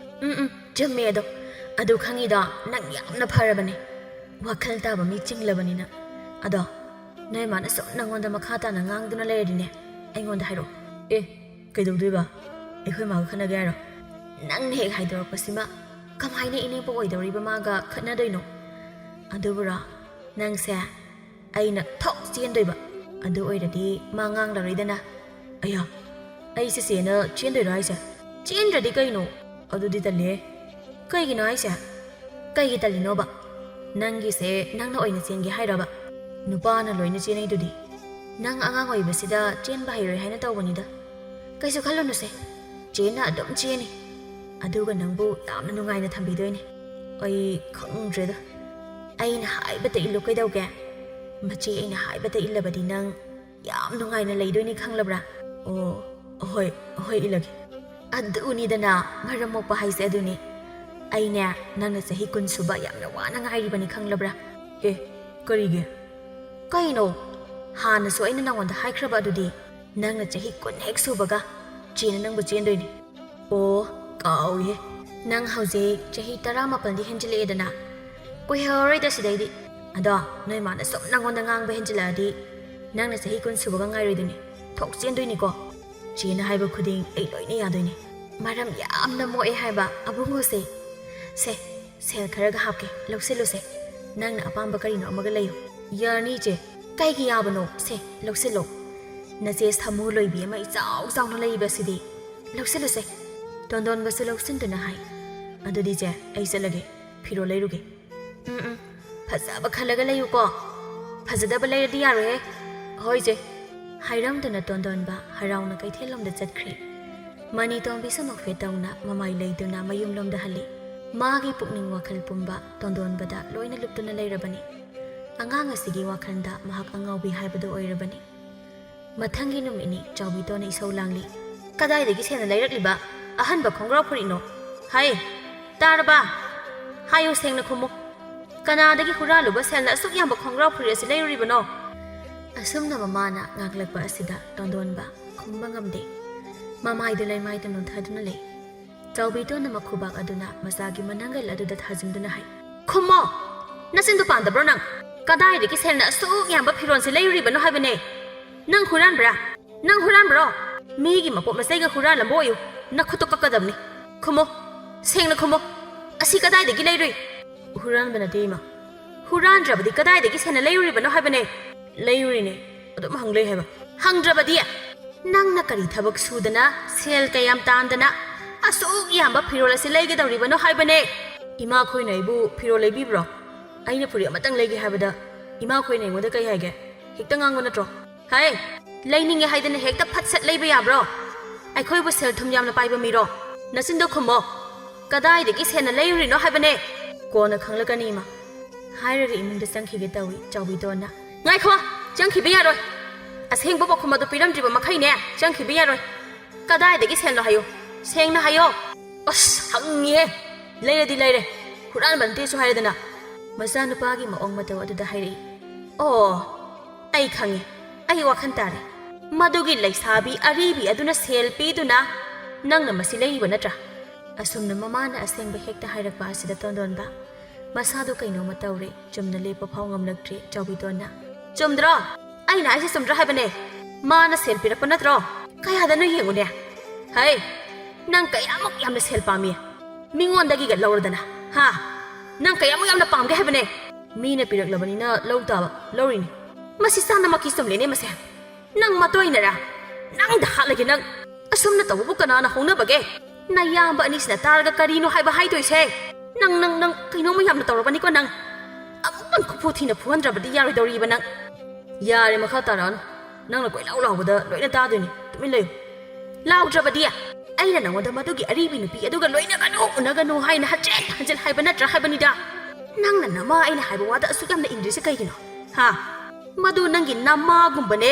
"ꯎꯝ, ꯎꯝ, ꯆꯨꯝꯃꯦ ꯑꯗꯣ꯫ ꯑꯗꯨ ꯈꯪꯉꯤꯗꯣ ꯅꯪ ꯌꯥꯝꯅ ꯐꯔꯕꯅꯦ꯫ ꯋꯥꯈꯜ ꯇꯥꯕ ꯃꯤ ꯆꯤꯡꯂꯕꯅꯤꯅ꯫ ꯑꯗꯣ ꯅꯣꯏ ꯃꯥꯅ ꯁꯨꯝ ꯅꯪꯉꯣꯟꯗ ꯃꯈꯥ ꯇꯥꯅ ꯉꯥꯡꯗꯨꯅ ꯂꯩꯔꯗꯤꯅꯦ, ꯑꯩꯉꯣꯟꯗ ꯍꯥꯏꯔꯛꯑꯣ꯫ ꯑꯦ, ꯀꯩꯗꯧꯗꯣꯏꯕ? ꯑꯩꯈꯣꯏ ꯃꯥꯒ ꯈꯠꯅꯒꯦ ꯍꯥꯏꯔꯣ? ꯅꯪꯅ ꯍꯦꯛ ꯍꯥꯏꯗꯣꯔꯛꯄꯁꯤꯃ ꯀꯃꯥꯏꯅ ꯏꯅꯦꯝꯄꯣꯛ ꯑꯣꯏꯗꯧꯔꯤꯕ ꯃꯥꯒ ꯈꯠꯅꯗꯣꯏꯅꯣ? ꯑꯗꯨꯕꯨꯔꯣ, ꯅꯪꯁꯦ ꯑꯩꯅ ꯊꯣꯛ ꯆꯦꯟꯗꯣꯏꯕ꯫ ꯑꯗꯨ ꯑꯣꯏꯔꯗꯤ ꯃꯥ ꯉꯥꯡꯂꯔꯣꯏꯗꯅ꯫ ꯑꯌꯥ, ꯑꯩ ꯆꯦꯆꯦꯅ ꯆꯦꯟꯗꯣꯏꯔꯣ ꯍꯥꯏꯁꯦ? ꯆꯦꯟꯗ꯭ꯔꯗꯤ ꯀꯩꯅꯣ? ꯑꯗꯨꯗꯤ ꯇꯜꯂꯦ꯫ ꯀꯩꯒꯤꯅꯣ ꯍꯥꯏꯁꯦ? ꯀꯩꯒꯤ ꯇꯜꯂꯤꯅꯣꯕ? ꯅꯪꯒꯤꯁꯦ ꯅꯪꯅ ꯑꯣꯏꯅ ꯆꯦꯟꯒꯦ ꯍꯥꯏꯔꯕ? ꯅꯨꯄꯥꯅ ꯂꯣꯏꯅ ꯆꯦꯟꯅꯩꯗꯨꯗꯤ꯫ ꯅꯪ ꯑꯉꯥꯡ ꯑꯣꯏꯕꯁꯤꯗ ꯆꯦꯟꯕ ꯍꯩꯔꯣꯏ ꯍꯥꯏꯅ ꯇꯧꯕꯅꯤꯗ꯫ ꯀꯩꯁꯨ ꯈꯜꯂꯨꯅꯨꯁꯦ, ꯆꯦꯅ ꯑꯗꯨꯝ ꯆꯦꯟꯅꯤ꯫ ꯑꯗꯨꯒ ꯅꯪꯕꯨ ꯌꯥꯝꯅ ꯅꯨꯡꯉꯥꯏꯅ ꯊꯝꯕꯤꯗꯣꯏꯅꯦ꯫ ꯑꯩ ꯈꯪꯗ꯭ꯔꯦꯗ꯫ ꯑꯩꯅ ꯍꯥꯏꯕꯇ ꯏꯜꯂꯨ ꯀꯩꯗꯧꯒꯦ? ꯃꯆꯦ ꯑꯩꯅ ꯍꯥꯏꯕꯇ ꯏꯜꯂꯕꯗꯤ ꯅꯪ ꯌꯥꯝ ꯅꯨꯡꯉꯥꯏꯅ ꯂꯩꯗꯣꯏꯅꯤ ꯈꯪꯂꯕ꯭ꯔꯥ? ꯑꯣ, ꯍꯣꯏ, ꯍꯣꯏ, ꯏꯜꯂꯒꯦ꯫ ꯑꯗꯨꯅꯤꯗꯅ ꯃꯔꯝ ꯃꯣꯛꯄ ꯍꯥꯏꯁꯦ ꯑꯗꯨꯅꯤ꯫ ꯑꯩꯅꯦ, ꯅꯪꯅ ꯆꯍꯤ ꯀꯨꯟ ꯁꯨꯕ ꯌꯥꯝꯅ ꯋꯥꯅ ꯉꯥꯏꯔꯤꯕꯅꯤ ꯈꯪꯂꯕ꯭ꯔꯥ? ꯑꯦ, ꯀꯔꯤꯒꯤ? ꯀꯩꯅꯣ? ꯍꯥꯟꯅꯁꯨ ꯑꯩꯅ ꯅꯪꯉꯣꯟꯗ ꯍꯥꯏꯈ꯭ꯔꯕ ꯑꯗꯨꯗꯤ, ꯅꯪꯅ ꯆꯍꯤ ꯀꯨꯟ ꯍꯦꯛ ꯁꯨꯕꯒ ꯆꯦꯅ ꯅꯪꯕꯨ ꯆꯦꯟꯗꯣꯏꯅꯤ꯫ ꯑꯣ, ꯀꯥꯎꯏꯍꯦ꯫ ꯅꯪ ꯍꯧꯖꯤꯛ ꯆꯍꯤ ꯇꯔꯥꯃꯥꯄꯜꯗꯤ ꯍꯦꯟꯖꯤꯜꯂꯛꯑꯦꯗꯅ꯫ ꯀꯨꯏꯍꯧꯔꯔꯣꯏꯗ ꯁꯤꯗꯩꯗꯤ꯫ ꯑꯗꯣ ꯅꯣꯏ ꯃꯥꯅ ꯁꯨꯝ ꯅꯪꯉꯣꯟꯗ ꯉꯥꯡꯕ ꯍꯦꯟꯖꯤꯜꯂꯛꯑꯗꯤ ꯅꯪꯅ ꯆꯍꯤ ꯀꯨꯟ ꯁꯨꯕꯒ ꯉꯥꯏꯔꯣꯏꯗꯣꯏꯅꯤ꯫ ꯊꯣꯛ ꯆꯦꯟꯗꯣꯏꯅꯤꯀꯣ꯫ ꯆꯦꯅ ꯍꯥꯏꯕ ꯈꯨꯗꯤꯡ ꯑꯩ ꯂꯣꯏꯅ ꯌꯥꯗꯣꯏꯅꯤ꯫ ꯃꯔꯝ ꯌꯥꯝꯅ ꯃꯣꯛꯑꯦ ꯍꯥꯏꯕ ꯑꯕꯨꯡꯉꯣꯁꯦ꯫ ꯁꯦ, ꯁꯦꯜ ꯈꯔꯒ ꯍꯥꯞꯀꯦ, ꯂꯧꯁꯤꯜꯂꯨꯁꯦ꯫ ꯅꯪꯅ ꯑꯄꯥꯝꯕ ꯀꯔꯤꯅꯣ ꯑꯃꯒ ꯂꯩꯌꯨ꯫ ꯌꯥꯔꯅꯤ ꯏꯆꯦ꯫ ꯀꯩꯒꯤ ꯌꯥꯕꯅꯣ? ꯁꯦ, ꯂꯧꯁꯤꯜꯂꯣ꯫ ꯅꯆꯦ ꯁꯥꯃꯨ ꯂꯣꯏꯕꯤ ꯑꯃ ꯏꯆꯥꯎ ꯆꯥꯎꯅ ꯂꯩꯕꯁꯤꯗꯤ꯫ ꯂꯧꯁꯤꯜꯂꯨꯁꯦ꯫ ꯇꯣꯟꯗꯣꯟꯕꯁꯨ ꯂꯧꯁꯤꯟꯗꯨꯅ ꯍꯥꯏ꯫ ꯑꯗꯨꯗꯤ ꯏꯆꯦ, ꯑꯩ ꯆꯠꯂꯒꯦ꯫ ꯐꯤꯔꯣꯜ ꯂꯩꯔꯨꯒꯦ꯫ ꯎꯝ, ꯎꯝ꯫ ꯐꯖꯕ ꯈꯜꯂꯒ ꯂꯩꯌꯨꯀꯣ꯫ ꯐꯖꯗꯕ ꯂꯩꯔꯗꯤ ꯌꯥꯔꯣꯏꯍꯦ꯫ ꯍꯣꯏ ꯏꯆꯦ꯫ ꯍꯥꯏꯔꯝꯗꯨꯅ ꯇꯣꯟꯗꯣꯟꯕ ꯍꯔꯥꯎꯅ ꯀꯩꯊꯦꯜꯂꯣꯝꯗ ꯆꯠꯈ꯭ꯔꯦ꯫ ꯃꯅꯤꯇꯣꯝꯕꯤꯁꯨ ꯅꯣꯛꯐꯦꯠ ꯇꯧꯅ ꯃꯃꯥꯏ ꯂꯩꯗꯨꯅ ꯃꯌꯨꯝꯂꯣꯝꯗ ꯍꯜꯂꯤ꯫ ꯃꯥꯒꯤ ꯄꯨꯛꯅꯤꯡ ꯋꯥꯈꯜ ꯄꯨꯝꯕ ꯇꯣꯟꯗꯣꯟꯕꯗ ꯂꯣꯏꯅ ꯂꯨꯞꯇꯨꯅ ꯂꯩꯔꯕꯅꯤ꯫ ꯑꯉꯥꯡ ꯑꯁꯤꯒꯤ ꯋꯥꯈꯜꯗ ꯃꯍꯥꯛ ꯑꯉꯥꯎꯕꯤ ꯍꯥꯏꯕꯗꯨ ꯑꯣꯏꯔꯕꯅꯤ꯫ ꯃꯊꯪꯒꯤ ꯅꯨꯃꯤꯠꯅꯤ ꯆꯥꯎꯕꯤꯇꯣꯟꯅ ꯏꯁꯧ ꯂꯥꯡꯂꯤ꯫ "ꯀꯗꯥꯏꯗꯒꯤ ꯁꯦꯜꯅ ꯂꯩꯔꯛꯂꯤꯕ ꯑꯍꯟꯕ ꯈꯣꯡꯒ꯭ꯔꯥꯎ ꯐꯨꯔꯤꯠꯅꯣ? ꯍꯥꯏ, ꯇꯥꯔꯕ? ꯍꯥꯏꯌꯨ ꯁꯦꯡꯅ ꯈꯨꯝꯃꯨ꯫ ꯀꯅꯥꯗꯒꯤ ꯍꯨꯔꯥꯜꯂꯨꯕ ꯁꯦꯜꯅ ꯑꯁꯨꯛ ꯌꯥꯝꯕ ꯈꯣꯡꯒ꯭ꯔꯥꯎ ꯐꯨꯔꯤꯠ ꯑꯁꯤ ꯂꯩꯔꯨꯔꯤꯕꯅꯣ?" ꯑꯁꯨꯝꯅ ꯃꯃꯥꯅ ꯉꯥꯡꯂꯛꯄ ꯑꯁꯤꯗ ꯇꯣꯟꯗꯣꯟꯕ ꯈꯨꯝꯕ ꯉꯝꯗꯦ꯫ ꯃꯃꯥꯏꯗꯨ ꯂꯩꯃꯥꯏꯗ ꯅꯣꯟꯊꯗꯨꯅ ꯂꯩ꯫ ꯆꯥꯎꯕꯤꯇꯣꯟꯅ ꯃꯈꯨꯕꯥꯛ ꯑꯗꯨꯅ ꯃꯆꯥꯒꯤ ꯃꯅꯪꯒꯜ ꯑꯗꯨꯗ ꯊꯥꯖꯤꯟꯗꯨꯅ ꯍꯥꯏ, "ꯈꯨꯝꯃꯣ! ꯅꯆꯤꯟꯗꯨ ꯄꯥꯟꯗꯕ꯭ꯔꯣ ꯅꯪ? ꯀꯗꯥꯏꯗꯒꯤ ꯁꯦꯜꯅ ꯑꯁꯨꯛ ꯌꯥꯝꯕ ꯐꯤꯔꯣꯜꯁꯤ ꯂꯩꯔꯨꯔꯤꯕꯅꯣ ꯍꯥꯏꯕꯅꯦ? ꯅꯪ ꯍꯨꯔꯥꯟꯕ꯭ꯔꯥ?" ꯅꯪ ꯍꯨꯔꯥꯟꯕ꯭ꯔꯣ? ꯃꯤꯒꯤ ꯃꯄꯣꯠ ꯃꯆꯩꯒ ꯍꯨꯔꯥꯜꯂꯝꯕ ꯑꯣꯏꯌꯨ, ꯅꯈꯨꯠꯇꯣ ꯀꯛꯀꯗꯕꯅꯤ꯫ ꯈꯨꯝꯃꯣ, ꯁꯦꯡꯅ ꯈꯨꯝꯃꯣ꯫ ꯑꯁꯤ ꯀꯗꯥꯏꯗꯒꯤ ꯂꯩꯔꯨꯏ? ꯍꯨꯔꯥꯟꯕ ꯅꯠꯇꯦ, ꯏꯃꯥ꯫ ꯍꯨꯔꯥꯟꯗ꯭ꯔꯕꯗꯤ ꯀꯗꯥꯏꯗꯒꯤ ꯁꯦꯟꯅ ꯂꯩꯔꯨꯔꯤꯕꯅꯣ ꯍꯥꯏꯕꯅꯦ? ꯂꯩꯔꯨꯔꯤꯅꯦ꯫ ꯑꯗꯨꯝ ꯍꯪ ꯂꯩ ꯍꯥꯏꯕ꯫ ꯍꯪꯗ꯭ꯔꯕꯗꯤ? ꯅꯪꯅ ꯀꯔꯤ ꯊꯕꯛ ꯁꯨꯗꯅ, ꯁꯦꯜ ꯀꯌꯥꯝ ꯇꯥꯟꯗꯅ, ꯑꯁꯨꯛ ꯌꯥꯝꯕ ꯐꯤꯔꯣꯜ ꯑꯁꯤ ꯂꯩꯒꯗꯧꯔꯤꯕꯅꯣ ꯍꯥꯏꯕꯅꯦ? ꯏꯃꯥꯈꯣꯏꯅ ꯑꯩꯕꯨ ꯐꯤꯔꯣꯜ ꯂꯩꯕꯤꯕ꯭ꯔꯣ? ꯑꯩꯅ ꯐꯨꯔꯤꯠ ꯑꯃꯇꯪ ꯂꯩꯒꯦ ꯍꯥꯏꯕꯗ ꯏꯃꯥꯈꯣꯏꯅ ꯑꯩꯉꯣꯟꯗ ꯀꯩ ꯍꯥꯏꯒꯦ? ꯍꯦꯛꯇ ꯉꯥꯡꯕ ꯅꯠꯇ꯭ꯔꯣ? ꯍꯥꯏ, ꯂꯩꯅꯤꯡꯉꯦ ꯍꯥꯏꯗꯅ ꯍꯦꯛꯇ ꯐꯠ ꯁꯠ ꯂꯩꯕ ꯌꯥꯕ꯭ꯔꯣ? ꯑꯩꯈꯣꯏꯕꯨ ꯁꯦꯜ ꯊꯨꯝ ꯌꯥꯝꯅ ꯄꯥꯏꯕ ꯃꯤꯔꯣ? ꯅꯆꯤꯟꯗꯣ ꯈꯨꯝꯃꯣ꯫ ꯀꯗꯥꯏꯗꯒꯤ ꯁꯦꯟꯅ ꯂꯩꯔꯨꯔꯤꯅꯣ ꯍꯥꯏꯕꯅꯦ? ꯀꯣꯟꯅ ꯈꯪꯂꯛꯀꯅꯤ, ꯏꯃꯥ꯫ ꯍꯥꯏꯔꯒ ꯏꯃꯨꯡꯗ ꯆꯪꯈꯤꯒꯦ ꯇꯧꯏ ꯆꯥꯎꯕꯤꯗꯣꯟꯅ꯫ ꯉꯥꯏꯈꯣ! ꯆꯪꯈꯤꯕ ꯌꯥꯔꯣꯏ! ꯑꯁꯦꯡꯕ ꯄꯥꯎꯈꯨꯝ ꯑꯗꯨ ꯄꯤꯔꯝꯗ꯭ꯔꯤꯕ ꯃꯈꯩꯅꯦ ꯆꯪꯈꯤꯕ ꯌꯥꯔꯣꯏ꯫ ꯀꯗꯥꯏꯗꯒꯤ ꯁꯦꯜꯅꯣ ꯍꯥꯏꯌꯨ? ꯁꯦꯡꯅ ꯍꯥꯏꯌꯣ! ꯑꯁ, ꯍꯪꯉꯤꯍꯦ! ꯂꯩꯔꯗꯤ ꯂꯩꯔꯦ, ꯍꯨꯔꯥꯟꯕ ꯅꯠꯇꯦꯁꯨ ꯍꯥꯏꯔꯦꯗꯅ꯫ ꯃꯆꯥꯅꯨꯄꯥꯒꯤ ꯃꯑꯣꯡ ꯃꯇꯧ ꯑꯗꯨꯗ ꯍꯥꯏꯔꯛꯏ꯫ ꯑꯣ, ꯑꯩ ꯈꯪꯉꯤ, ꯑꯩ ꯋꯥꯈꯜ ꯇꯥꯔꯦ꯫ ꯃꯗꯨꯒꯤ ꯂꯩꯁꯥꯕꯤ ꯑꯔꯤꯕꯤ ꯑꯗꯨꯅ ꯁꯦꯜ ꯄꯤꯗꯨꯅ ꯅꯪꯅ ꯃꯁꯤ ꯂꯩꯔꯤꯕ ꯅꯠꯇ꯭ꯔꯥ? ꯑꯁꯨꯝꯅ ꯃꯃꯥꯅ ꯑꯁꯦꯡꯕ ꯍꯦꯛꯇ ꯍꯥꯏꯔꯛꯄ ꯑꯁꯤꯗ ꯇꯣꯟꯗꯣꯟꯕ ꯃꯁꯥꯗꯣ ꯀꯩꯅꯣꯝꯃ ꯇꯧꯔꯦ꯫ ꯆꯨꯝꯅ ꯂꯦꯞꯄ ꯐꯥꯎ ꯉꯝꯂꯛꯇ꯭ꯔꯦ ꯆꯥꯎꯕꯤꯗꯣꯟꯅ꯫ ꯆꯨꯝꯗ꯭ꯔꯣ? ꯑꯩꯅ ꯍꯥꯏꯁꯦ ꯆꯨꯝꯗ꯭ꯔꯣ ꯍꯥꯏꯕꯅꯦ? ꯃꯥꯅ ꯁꯦꯜ ꯄꯤꯔꯛꯄ ꯅꯠꯇ꯭ꯔꯣ? ꯀꯌꯥꯗꯅꯣ ꯌꯦꯡꯉꯨꯅꯦ꯫ ꯍꯩ, ꯅꯪ ꯀꯌꯥꯃꯨꯛ ꯌꯥꯝꯅ ꯁꯦꯜ ꯄꯥꯝꯃꯤ? ꯃꯤꯉꯣꯟꯗꯒꯤꯒ ꯂꯧꯔꯗꯅ, ꯍꯥ? ꯅꯪ ꯀꯌꯥꯃꯨꯛ ꯌꯥꯝꯅ ꯄꯥꯝꯒꯦ ꯍꯥꯏꯕꯅꯦ? ꯃꯤꯅ ꯄꯤꯔꯛꯂꯕꯅꯤꯅ ꯂꯧ ꯇꯥꯕ, ꯂꯧꯔꯤꯅꯤ꯫ ꯃꯁꯤ ꯆꯥꯅꯃꯛꯀꯤ ꯆꯨꯝꯂꯦꯅꯦ ꯃꯁꯦ꯫ ꯅꯪ ꯃꯇꯣꯏꯅꯔꯥ? ꯅꯪꯗ ꯍꯥꯠꯂꯒꯦ ꯅꯪ꯫ ꯑꯁꯨꯝꯅ ꯇꯧꯕꯕꯨ ꯀꯅꯥꯅ ꯍꯧꯅꯕꯒꯦ? ꯅꯌꯥꯝꯕ ꯑꯅꯤꯁꯤꯅ ꯇꯥꯔꯒ ꯀꯔꯤꯅꯣ ꯍꯥꯏꯕ ꯍꯥꯏꯗꯣꯏꯁꯦ? ꯅꯪ, ꯅꯪ, ꯅꯪ ꯀꯩꯅꯣꯝꯃ ꯌꯥꯝꯅ ꯇꯧꯔꯕꯅꯤꯀꯣ ꯅꯪ꯫ ꯑꯃꯨꯛꯇꯪ ꯈꯨꯐꯨ ꯊꯤꯅ ꯐꯨꯍꯟꯗ꯭ꯔꯕꯗꯤ ꯌꯥꯔꯣꯏꯗꯧꯔꯤꯕ ꯅꯪ꯫ ꯌꯥꯔꯦ, ꯃꯈꯥ ꯇꯥꯔꯛꯑꯅꯨ꯫ ꯅꯪꯅ ꯀꯣꯏꯂꯥꯎ ꯂꯥꯎꯕꯗ ꯂꯣꯏꯅ ꯇꯥꯗꯣꯏꯅꯤ꯫ ꯇꯨꯃꯤꯟ ꯂꯩꯌꯨ꯫ ꯂꯥꯎꯗ꯭ꯔꯕꯗꯤ ꯑꯩꯅ ꯅꯪꯉꯣꯟꯗ ꯃꯗꯨꯒꯤ ꯑꯔꯤꯕꯤ ꯅꯨꯄꯤ ꯑꯗꯨꯒ ꯂꯣꯏꯅꯒꯅꯨ, ꯎꯅꯒꯅꯨ ꯍꯥꯏꯅ ꯍꯟꯖꯤꯟ ꯍꯟꯖꯤꯟ ꯍꯥꯏꯕ ꯅꯠꯇ꯭ꯔꯥ ꯍꯥꯏꯕꯅꯤꯗ꯫ ꯅꯪꯅ ꯅꯃꯥ ꯑꯩꯅ ꯍꯥꯏꯕ ꯋꯥꯗ ꯑꯁꯨꯛ ꯌꯥꯝꯅ ꯏꯟꯗ꯭ꯔꯤꯁꯦ ꯀꯩꯒꯤꯅꯣ? ꯍꯥ? ꯃꯗꯨ ꯅꯪꯒꯤ ꯅꯃꯥꯒꯨꯝꯕꯅꯦ꯫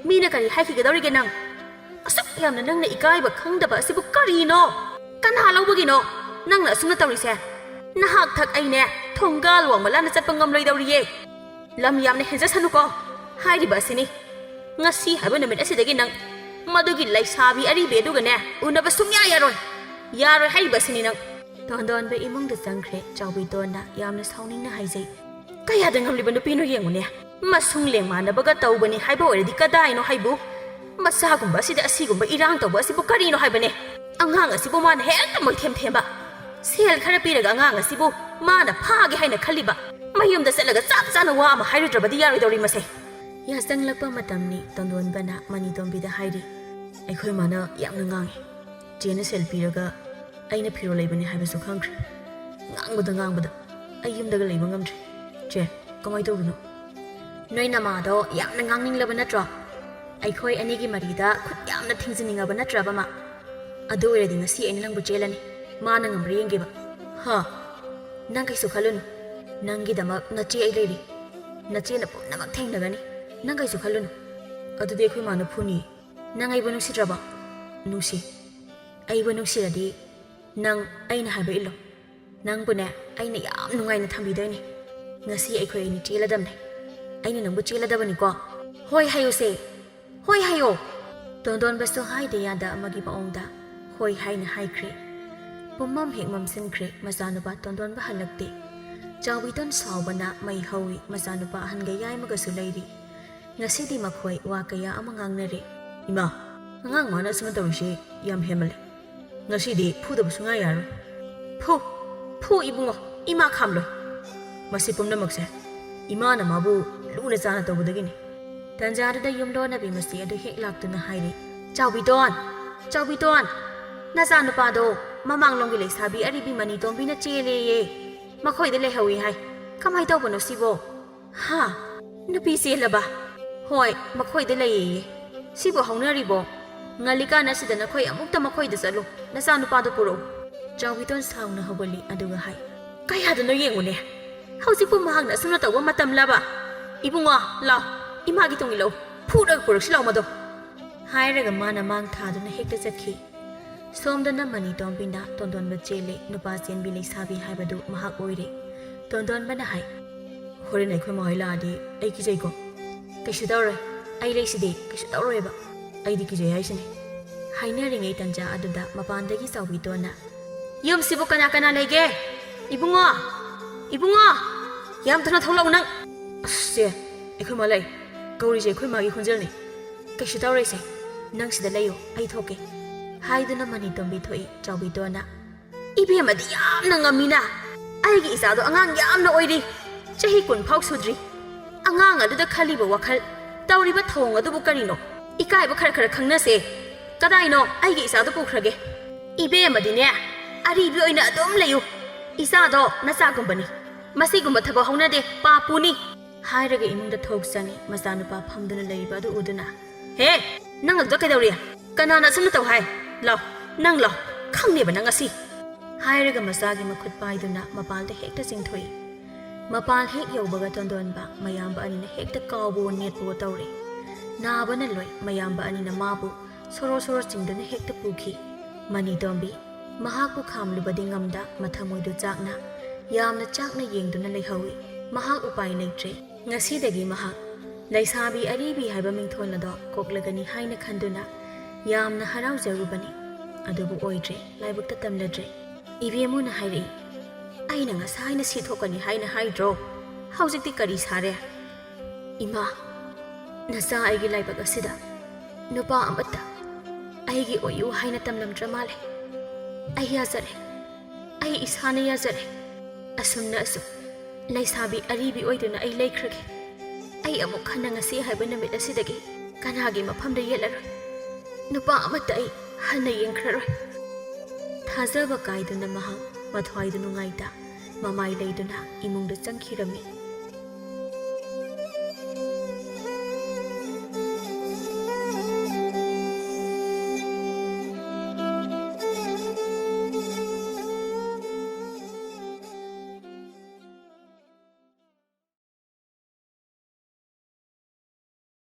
ꯃꯤꯅ ꯀꯔꯤ ꯍꯥꯏꯈꯤꯒꯗꯧꯔꯤꯒꯦ ꯅꯪ? ꯑꯁꯨꯛ ꯌꯥꯝꯅ ꯅꯪꯅ ꯏꯀꯥꯏꯕ ꯈꯪꯗꯕ ꯑꯁꯤꯕꯨ ꯀꯔꯤꯅꯣ? ꯀꯅꯥ ꯂꯧꯕꯒꯤꯅꯣ ꯅꯪꯅ ꯑꯁꯨꯝꯅ ꯇꯧꯔꯤꯁꯦ? ꯅꯍꯥꯛ ꯊꯛ ꯑꯩꯅꯦ ꯊꯣꯡꯒꯥꯜ ꯋꯥꯡꯃ ꯂꯥꯟꯅ ꯆꯠꯄ ꯉꯝꯂꯣꯏꯗꯧꯔꯤꯌꯦ꯫ ꯂꯝ ꯌꯥꯝꯅ ꯍꯦꯟꯖꯁꯅꯨꯀꯣ꯫ ꯍꯥꯏꯔꯤꯕ ꯑꯁꯤꯅꯤ꯫ ꯉꯁꯤ ꯍꯥꯏꯕ ꯅꯨꯃꯤꯠ ꯑꯁꯤꯗꯒꯤ ꯅꯪ ꯃꯗꯨꯒꯤ ꯂꯩꯁꯥꯕꯤ ꯑꯔꯤꯕꯤ ꯑꯗꯨꯒꯅꯦ ꯎꯅꯕ ꯁꯨꯡꯌꯥ ꯌꯥꯔꯣꯏ꯫ ꯌꯥꯔꯣꯏ ꯍꯥꯏꯔꯤꯕ ꯑꯁꯤꯅꯤ ꯅꯪ꯫ ꯇꯣꯟꯗꯣꯟꯕ ꯏꯃꯨꯡꯗ ꯆꯪꯈ꯭ꯔꯦ꯫ ꯆꯥꯎꯕꯤꯗꯣꯟꯅ ꯌꯥꯝꯅ ꯁꯥꯎꯅꯤꯡꯅ ꯍꯥꯏꯖꯩ꯫ ꯀꯌꯥꯗ ꯉꯝꯂꯤꯕ ꯅꯨꯄꯤꯅꯣ ꯌꯦꯡꯉꯨꯅꯦ꯫ ꯃꯁꯨꯡ ꯂꯦꯡ ꯃꯥꯟꯅꯕꯒ ꯇꯧꯕꯅꯤ ꯍꯥꯏꯕ ꯑꯣꯏꯔꯗꯤ ꯀꯗꯥꯏꯅꯣ ꯍꯥꯏꯕꯨ? ꯃꯆꯥꯒꯨꯝꯕ ꯑꯁꯤꯗ ꯑꯁꯤꯒꯨꯝꯕ ꯏꯔꯥꯡ ꯇꯧꯕ ꯑꯁꯤꯕꯨ ꯀꯔꯤꯅꯣ ꯍꯥꯏꯕꯅꯦ? ꯑꯉꯥꯡ ꯑꯁꯤꯕꯨ ꯃꯥꯅ ꯍꯦꯛꯇ ꯃꯣꯏꯊꯦꯝ ꯊꯦꯝꯕ꯫ ꯁꯦꯜ ꯈꯔ ꯄꯤꯔꯒ ꯑꯉꯥꯡ ꯑꯁꯤꯕꯨ ꯃꯥꯅ ꯐꯥꯒꯦ ꯍꯥꯏꯅ ꯈꯜꯂꯤꯕ꯫ ꯃꯌꯨꯝꯗ ꯆꯠꯂꯒ ꯆꯞ ꯆꯥꯅ ꯋꯥ ꯑꯃ ꯍꯥꯏꯔꯨꯗ꯭ꯔꯕꯗꯤ ꯌꯥꯔꯣꯏꯗꯧꯔꯤ ꯃꯁꯦ꯫ ꯌꯥꯆꯪꯂꯛꯄ ꯃꯇꯝꯅꯤ꯫ ꯇꯣꯟꯗꯣꯟꯕꯅ ꯃꯅꯤꯇꯣꯝꯕꯤꯗ ꯍꯥꯏꯔꯤ, "ꯑꯩꯈꯣꯏ ꯃꯥꯅ ꯌꯥꯝꯅ ꯉꯥꯡꯉꯤ꯫ ꯆꯦꯅ ꯁꯦꯜ ꯄꯤꯔꯒ ꯑꯩꯅ ꯐꯤꯔꯣꯜ ꯂꯩꯕꯅꯤ ꯍꯥꯏꯕꯁꯨ ꯈꯪꯈ꯭ꯔꯦ꯫ ꯉꯥꯡꯕꯗ ꯉꯥꯡꯕꯗ ꯑꯩ ꯌꯨꯝꯗꯒ ꯂꯩꯕ ꯉꯝꯗ꯭ꯔꯦ꯫ ꯆꯦ, ꯀꯃꯥꯏꯅ ꯇꯧꯕꯅꯣ?" "ꯅꯣꯏ ꯅꯃꯥꯗꯣ ꯌꯥꯝꯅ ꯉꯥꯡꯅꯤꯡꯂꯕ ꯅꯠꯇ꯭ꯔꯣ? ꯑꯩꯈꯣꯏ ꯑꯅꯤꯒꯤ ꯃꯔꯤꯗ ꯈꯨꯠ ꯌꯥꯝꯅ ꯊꯤꯡꯖꯤꯟꯅꯤꯡꯉꯕ ꯅꯠꯇ꯭ꯔꯕ ꯃꯥ? ꯑꯗꯨ ꯑꯣꯏꯔꯗꯤ ꯉꯁꯤ ꯑꯩꯅ ꯅꯪꯕꯨ ꯆꯦꯜꯂꯅꯤ꯫ ꯃꯥꯅ ꯉꯝꯕ꯭ꯔꯥ ꯌꯦꯡꯒꯦꯕ꯫ ꯍꯥ? ꯅꯪ ꯀꯩꯁꯨ ꯈꯜꯂꯨꯅꯨ꯫ ꯅꯪꯒꯤꯗꯃꯛ ꯅꯆꯦ ꯑꯩ ꯂꯩꯔꯤ꯫ ꯅꯆꯦꯅ ꯄꯨꯝꯅꯃꯛ ꯊꯦꯡꯅꯒꯅꯤ꯫ ꯅꯪ ꯀꯩꯁꯨ ꯈꯜꯂꯨꯅꯨ꯫ ꯑꯗꯨꯗꯤ ꯑꯩꯈꯣꯏ ꯃꯥꯅ ꯐꯨꯅꯤ꯫ ꯅꯪ ꯑꯩꯕꯨ ꯅꯨꯡꯁꯤꯗ꯭ꯔꯕꯣ?" "ꯅꯨꯡꯁꯤ꯫ ꯑꯩꯕꯨ ꯅꯨꯡꯁꯤꯔꯗꯤ ꯅꯪ ꯑꯩꯅ ꯍꯥꯏꯕ ꯏꯜꯂꯣ꯫ ꯅꯪꯕꯨꯅꯦ ꯑꯩꯅ ꯌꯥꯝ ꯅꯨꯡꯉꯥꯏꯅ ꯊꯝꯕꯤꯗꯣꯏꯅꯦ꯫ ꯉꯁꯤ ꯑꯩꯈꯣꯏ ꯑꯅꯤ ꯆꯦꯜꯂꯗꯕꯅꯦ꯫ ꯑꯩꯅ ꯅꯪꯕꯨ ꯆꯦꯜꯂꯗꯕꯅꯤꯀꯣ꯫ ꯍꯣꯏ ꯍꯥꯏꯌꯨꯁꯦ꯫ ꯍꯣꯏ ꯍꯥꯏꯌꯣ!" ꯇꯣꯟꯗꯣꯟꯕꯁꯨ ꯍꯥꯏꯗ ꯌꯥꯗ ꯑꯃꯒꯤ ꯃꯑꯣꯡꯗ ꯍꯣꯏ ꯍꯥꯏꯅ ꯍꯥꯏꯈ꯭ꯔꯦ꯫ ꯄꯨꯝꯃꯝ ꯍꯦꯛ ꯃꯝꯁꯤꯟꯈ꯭ꯔꯦ꯫ ꯃꯆꯥꯅꯨꯄꯥ ꯇꯣꯟꯗꯣꯟꯕ ꯍꯜꯂꯛꯇꯦ꯫ ꯆꯥꯎꯕꯤꯇꯣꯟ ꯁꯥꯎꯕꯅ ꯃꯩ ꯍꯧꯏ꯫ ꯃꯆꯥꯅꯨꯄꯥ ꯑꯍꯟꯒ ꯌꯥꯏꯃꯒꯁꯨ ꯂꯩꯔꯤ꯫ ꯉꯁꯤꯗꯤ ꯃꯈꯣꯏ ꯋꯥ ꯀꯌꯥ ꯑꯃ ꯉꯥꯡꯅꯔꯦ꯫ "ꯏꯃꯥ, ꯑꯉꯥꯡ ꯃꯥꯅ ꯑꯁꯨꯝꯅ ꯇꯧꯔꯤꯁꯤ ꯌꯥꯝ ꯍꯦꯟꯃꯜꯂꯦ꯫ ꯉꯁꯤꯗꯤ ꯐꯨꯗꯕ ꯁꯨꯡꯌꯥ ꯌꯥꯔꯣꯏ꯫" "ꯐꯨ, ꯐꯨ ꯏꯕꯨꯡꯉꯣ, ꯏꯃꯥ ꯈꯥꯝꯂꯣꯏ꯫ ꯃꯁꯤ ꯄꯨꯝꯅꯃꯛꯁꯦ ꯏꯃꯥꯅ ꯃꯥꯕꯨ ꯂꯨꯅ ꯆꯥꯅ ꯇꯧꯕꯗꯒꯤꯅꯤ꯫" ꯇꯟꯖꯥꯗꯨꯗ ꯌꯨꯝꯂꯣꯟꯅꯕꯤ ꯃꯆꯦ ꯑꯗꯨ ꯍꯦꯛ ꯂꯥꯛꯇꯨꯅ ꯍꯥꯏꯔꯤ, "ꯆꯥꯎꯕꯤꯇꯣꯟ, ꯆꯥꯎꯕꯤꯇꯣꯟ, ꯅꯆꯥꯅꯨꯄꯥꯗꯣ ꯃꯃꯥꯡꯂꯣꯝꯒꯤ ꯂꯩꯁꯥꯕꯤ ꯑꯔꯤꯕꯤ ꯃꯅꯤꯇꯣꯝꯕꯤꯅ ꯆꯦꯜꯂꯦꯌꯦ꯫ ꯃꯈꯣꯏꯗ ꯂꯩꯍꯧꯏ ꯍꯥꯏ꯫ ꯀꯃꯥꯏ ꯇꯧꯕꯅꯣ ꯁꯤꯕꯣ?" "ꯍꯥ? ꯅꯨꯄꯤ ꯆꯦꯜꯂꯕ?" "ꯍꯣꯏ, ꯃꯈꯣꯏꯗ ꯂꯩꯌꯦꯌꯦ꯫ ꯁꯤꯕꯨ ꯍꯧꯅꯔꯤꯕꯣ? ꯉꯜꯂꯤꯀꯥꯟ ꯑꯁꯤꯗ ꯅꯈꯣꯏ ꯑꯃꯨꯛꯇ ꯃꯈꯣꯏꯗ ꯆꯠꯂꯨ, ꯅꯆꯥꯅꯨꯄꯥꯗꯨ ꯄꯨꯔꯛꯎ꯫" ꯆꯥꯎꯕꯤꯇꯣꯟ ꯁꯥꯎꯅ ꯍꯧꯒꯠꯂꯤ, ꯑꯗꯨꯒ ꯍꯥꯏ, "ꯀꯌꯥꯗꯅꯣ ꯌꯦꯡꯉꯨꯅꯦ꯫ ꯍꯧꯖꯤꯛꯄꯨ ꯃꯍꯥꯛꯅ ꯑꯁꯨꯝꯅ ꯇꯧꯕ ꯃꯇꯝꯂꯕ? ꯏꯕꯨꯡꯉꯣ, ꯂꯥꯎ, ꯏꯃꯥꯒꯤ ꯇꯨꯡ ꯏꯜꯂꯛꯎ꯫ ꯐꯨꯔꯒ ꯄꯨꯔꯛꯁꯤ ꯂꯥꯎ ꯃꯗꯣ꯫" ꯍꯥꯏꯔꯒ ꯃꯥꯅ ꯃꯥꯡ ꯊꯥꯗꯨꯅ ꯍꯦꯛꯇ ꯆꯠꯈꯤ꯫ ꯁꯣꯝꯗꯅ ꯃꯅꯤꯇꯣꯝꯕꯤꯅ ꯇꯣꯟꯗꯣꯟꯕ ꯆꯦꯜꯂꯦ, ꯅꯨꯄꯥ ꯆꯦꯟꯕꯤ ꯂꯩꯁꯥꯕꯤ ꯍꯥꯏꯕꯗꯨ ꯃꯍꯥꯛ ꯑꯣꯏꯔꯦ꯫ ꯇꯣꯟꯗꯣꯟꯕꯅ ꯍꯥꯏ, "ꯍꯣꯔꯦꯟ ꯑꯩꯈꯣꯏ ꯃꯥꯍꯣꯏ ꯂꯥꯛꯑꯗꯤ ꯑꯩ ꯀꯤꯖꯩꯀꯣ?" "ꯀꯩꯁꯨ ꯇꯧꯔꯣꯏ, ꯑꯩ ꯂꯩꯁꯤꯗꯤ, ꯀꯩꯁꯨ ꯇꯧꯔꯣꯏꯕ꯫" "ꯑꯩꯗꯤ ꯀꯤꯖꯩ ꯍꯥꯏꯁꯤꯅꯤ꯫" ꯍꯥꯏꯅꯔꯤꯉꯩ ꯇꯟꯖꯥ ꯑꯗꯨꯗ ꯃꯄꯥꯟꯗꯒꯤ ꯆꯥꯎꯕꯤꯇꯣꯟꯅ, "ꯌꯨꯝꯁꯤꯕꯨ ꯀꯅꯥ ꯀꯅꯥ ꯂꯩꯒꯦ? ꯏꯕꯨꯡꯉꯣ! ꯏꯕꯨꯡꯉꯣ! ꯌꯥꯝ ꯊꯨꯅ ꯊꯣꯛꯂꯛꯎ ꯅꯪ!" "ꯑꯁ, ꯆꯦ, ꯑꯩꯈꯣꯏ ꯃꯥ ꯂꯩ꯫ ꯀꯧꯔꯤꯁꯦ ꯑꯩꯈꯣꯏ ꯃꯥꯒꯤ ꯈꯣꯟꯖꯦꯜꯅꯤ꯫" "ꯀꯩꯁꯨ ꯇꯧꯔꯣꯏꯁꯦ, ꯅꯪ ꯁꯤꯗ ꯂꯩꯌꯨ, ꯑꯩ ꯊꯣꯛꯀꯦ," ꯍꯥꯏꯗꯨꯅ ꯃꯅꯤꯇꯣꯝꯕꯤ ꯊꯣꯛꯏ ꯆꯥꯎꯕꯤꯇꯣꯟꯅ꯫ "ꯏꯕꯦꯝꯃꯗꯤ ꯌꯥꯝꯅ ꯉꯝꯃꯤꯅ꯫ ꯑꯩꯒꯤ ꯏꯆꯥꯗꯣ ꯑꯉꯥꯡ ꯌꯥꯝꯅ ꯑꯣꯏꯔꯤ, ꯆꯍꯤ ꯀꯨꯟ ꯐꯥꯎ ꯁꯨꯗ꯭ꯔꯤ꯫ ꯑꯉꯥꯡ ꯑꯗꯨꯗ ꯈꯜꯂꯤꯕ ꯋꯥꯈꯜ, ꯇꯧꯔꯤꯕ ꯊꯧꯑꯣꯡ ꯑꯗꯨꯕꯨ ꯀꯔꯤꯅꯣ? ꯏꯀꯥꯏꯕ ꯈꯔ ꯈꯔ ꯈꯪꯅꯁꯦ꯫ ꯀꯗꯥꯏꯅꯣ ꯑꯩꯒꯤ ꯏꯆꯥꯗꯣ ꯄꯨꯈ꯭ꯔꯒꯦ?" "ꯏꯕꯦꯝꯃꯗꯤꯅꯦ, ꯑꯔꯤꯕꯤ ꯑꯣꯏꯅ ꯑꯗꯨꯝ ꯂꯩꯌꯨ꯫ ꯏꯆꯥꯗꯣ ꯅꯆꯥꯒꯨꯝꯕꯅꯤ꯫ ꯃꯁꯤꯒꯨꯝꯕ ꯊꯕꯛ ꯍꯧꯅꯗꯦ, ꯄꯥꯞꯄꯨꯅꯤ," ꯍꯥꯏꯔꯒ ꯏꯃꯨꯡꯗ ꯊꯣꯛ ꯆꯪꯉꯤ꯫ ꯃꯆꯥꯅꯨꯄꯥ ꯐꯝꯗꯨꯅ ꯂꯩꯔꯤꯕ ꯑꯗꯨ ꯎꯗꯨꯅ, "ꯍꯦ, ꯅꯪ ꯑꯗꯨꯗ ꯀꯩꯗꯧꯔꯤ? ꯀꯅꯥꯅ ꯑꯁꯨꯝꯅ ꯇꯧ ꯍꯥꯏ? ꯂꯥꯎ, ꯅꯪ ꯂꯥꯎ, ꯈꯪꯅꯦꯕ ꯅꯪ ꯉꯁꯤ," ꯍꯥꯏꯔꯒ ꯃꯆꯥꯒꯤ ꯃꯈꯨꯠ ꯄꯥꯏꯗꯨꯅ ꯃꯄꯥꯜꯗ ꯍꯦꯛꯇ ꯆꯤꯡꯊꯣꯛꯏ꯫ ꯃꯄꯥꯜ ꯍꯦꯛ ꯌꯧꯕꯒ ꯇꯣꯟꯗꯣꯟꯕ ꯃꯌꯥꯝꯕ ꯑꯅꯤꯅ ꯍꯦꯛꯇ ꯀꯥꯎꯕꯋꯣ ꯅꯦꯠꯄꯋꯣ ꯇꯧꯔꯦ꯫ ꯅꯥꯕꯅ ꯂꯣꯏ꯫ ꯃꯌꯥꯝꯕ ꯑꯅꯤꯅ ꯃꯥꯕꯨ ꯁꯣꯔꯣ ꯁꯣꯔꯣ ꯆꯤꯡꯗꯨꯅ ꯍꯦꯛꯇ ꯄꯨꯈꯤ꯫ ꯃꯅꯤꯇꯣꯝꯕꯤ ꯃꯍꯥꯛꯄꯨ ꯈꯥꯝꯂꯨꯕꯗꯤ ꯉꯝꯗ ꯃꯊꯃꯣꯏꯗꯨ ꯆꯥꯛꯅ, ꯌꯥꯝꯅ ꯆꯥꯛꯅ ꯌꯦꯡꯗꯨꯅ ꯂꯩꯍꯧꯏ꯫ ꯃꯍꯥꯛ ꯎꯄꯥꯏ ꯂꯩꯇ꯭ꯔꯦ꯫ ꯉꯁꯤꯗꯒꯤ ꯃꯍꯥꯛ ꯂꯩꯁꯥꯕꯤ ꯑꯔꯤꯕꯤ ꯍꯥꯏꯕ ꯃꯤꯡꯊꯣꯜ ꯑꯗꯣ ꯀꯣꯛꯂꯒꯅꯤ ꯍꯥꯏꯅ ꯈꯟꯗꯨꯅ ꯌꯥꯝꯅ ꯍꯔꯥꯎꯖꯔꯨꯕꯅꯤ꯫ ꯑꯗꯨꯕꯨ ꯑꯣꯏꯗ꯭ꯔꯦ, ꯂꯥꯏꯕꯛꯇ ꯇꯝꯂꯗ꯭ꯔꯦ꯫ ꯏꯕꯦꯝꯃꯨꯅ ꯍꯥꯏꯔꯛꯏ, "ꯑꯩꯅ ꯉꯁꯥꯏꯅ ꯁꯤ ꯊꯣꯛꯀꯅꯤ ꯍꯥꯏꯅ ꯍꯥꯏꯗ꯭ꯔꯣ? ꯍꯧꯖꯤꯛꯇꯤ ꯀꯔꯤ ꯁꯥꯔꯦ?" "ꯏꯃꯥ, ꯅꯆꯥ ꯑꯩꯒꯤ ꯂꯥꯏꯕꯛ ꯑꯁꯤꯗ ꯅꯨꯄꯥ ꯑꯃꯠꯇ ꯑꯩꯒꯤ ꯑꯣꯏꯌꯨ ꯍꯥꯏꯅ ꯇꯝꯂꯝꯗ꯭ꯔ ꯃꯥꯜꯂꯦ꯫ ꯑꯩ ꯌꯥꯖꯔꯦ, ꯑꯩ ꯏꯁꯥꯅ ꯌꯥꯖꯔꯦ꯫ ꯑꯁꯨꯝꯅ ꯑꯁꯨꯝ ꯂꯩꯁꯥꯕꯤ ꯑꯔꯤꯕꯤ ꯑꯣꯏꯗꯨꯅ ꯑꯩ ꯂꯩꯈ꯭ꯔꯒꯦ꯫ ꯑꯩ ꯑꯃꯨꯛ ꯍꯟꯅ ꯉꯁꯤ ꯍꯥꯏꯕ ꯅꯨꯃꯤꯠ ꯑꯁꯤꯗꯒꯤ ꯀꯅꯥꯒꯤ ꯃꯐꯝꯗ ꯌꯦꯠꯂꯔꯣꯏ꯫ ꯅꯨꯄꯥ ꯑꯃꯠꯇ ꯑꯩ ꯍꯟꯅ ꯌꯦꯡꯈ꯭ꯔꯔꯣꯏ꯫" ꯊꯥꯖꯕ ꯀꯥꯏꯗꯨꯅ ꯃꯍꯥꯛ ꯃꯊ꯭ꯋꯥꯏꯗ ꯅꯨꯡꯉꯥꯏꯇ ꯃꯃꯥꯏ ꯂꯩꯗꯨꯅ ꯏꯃꯨꯡꯗ ꯆꯪꯈꯤꯔꯝꯃꯤ꯫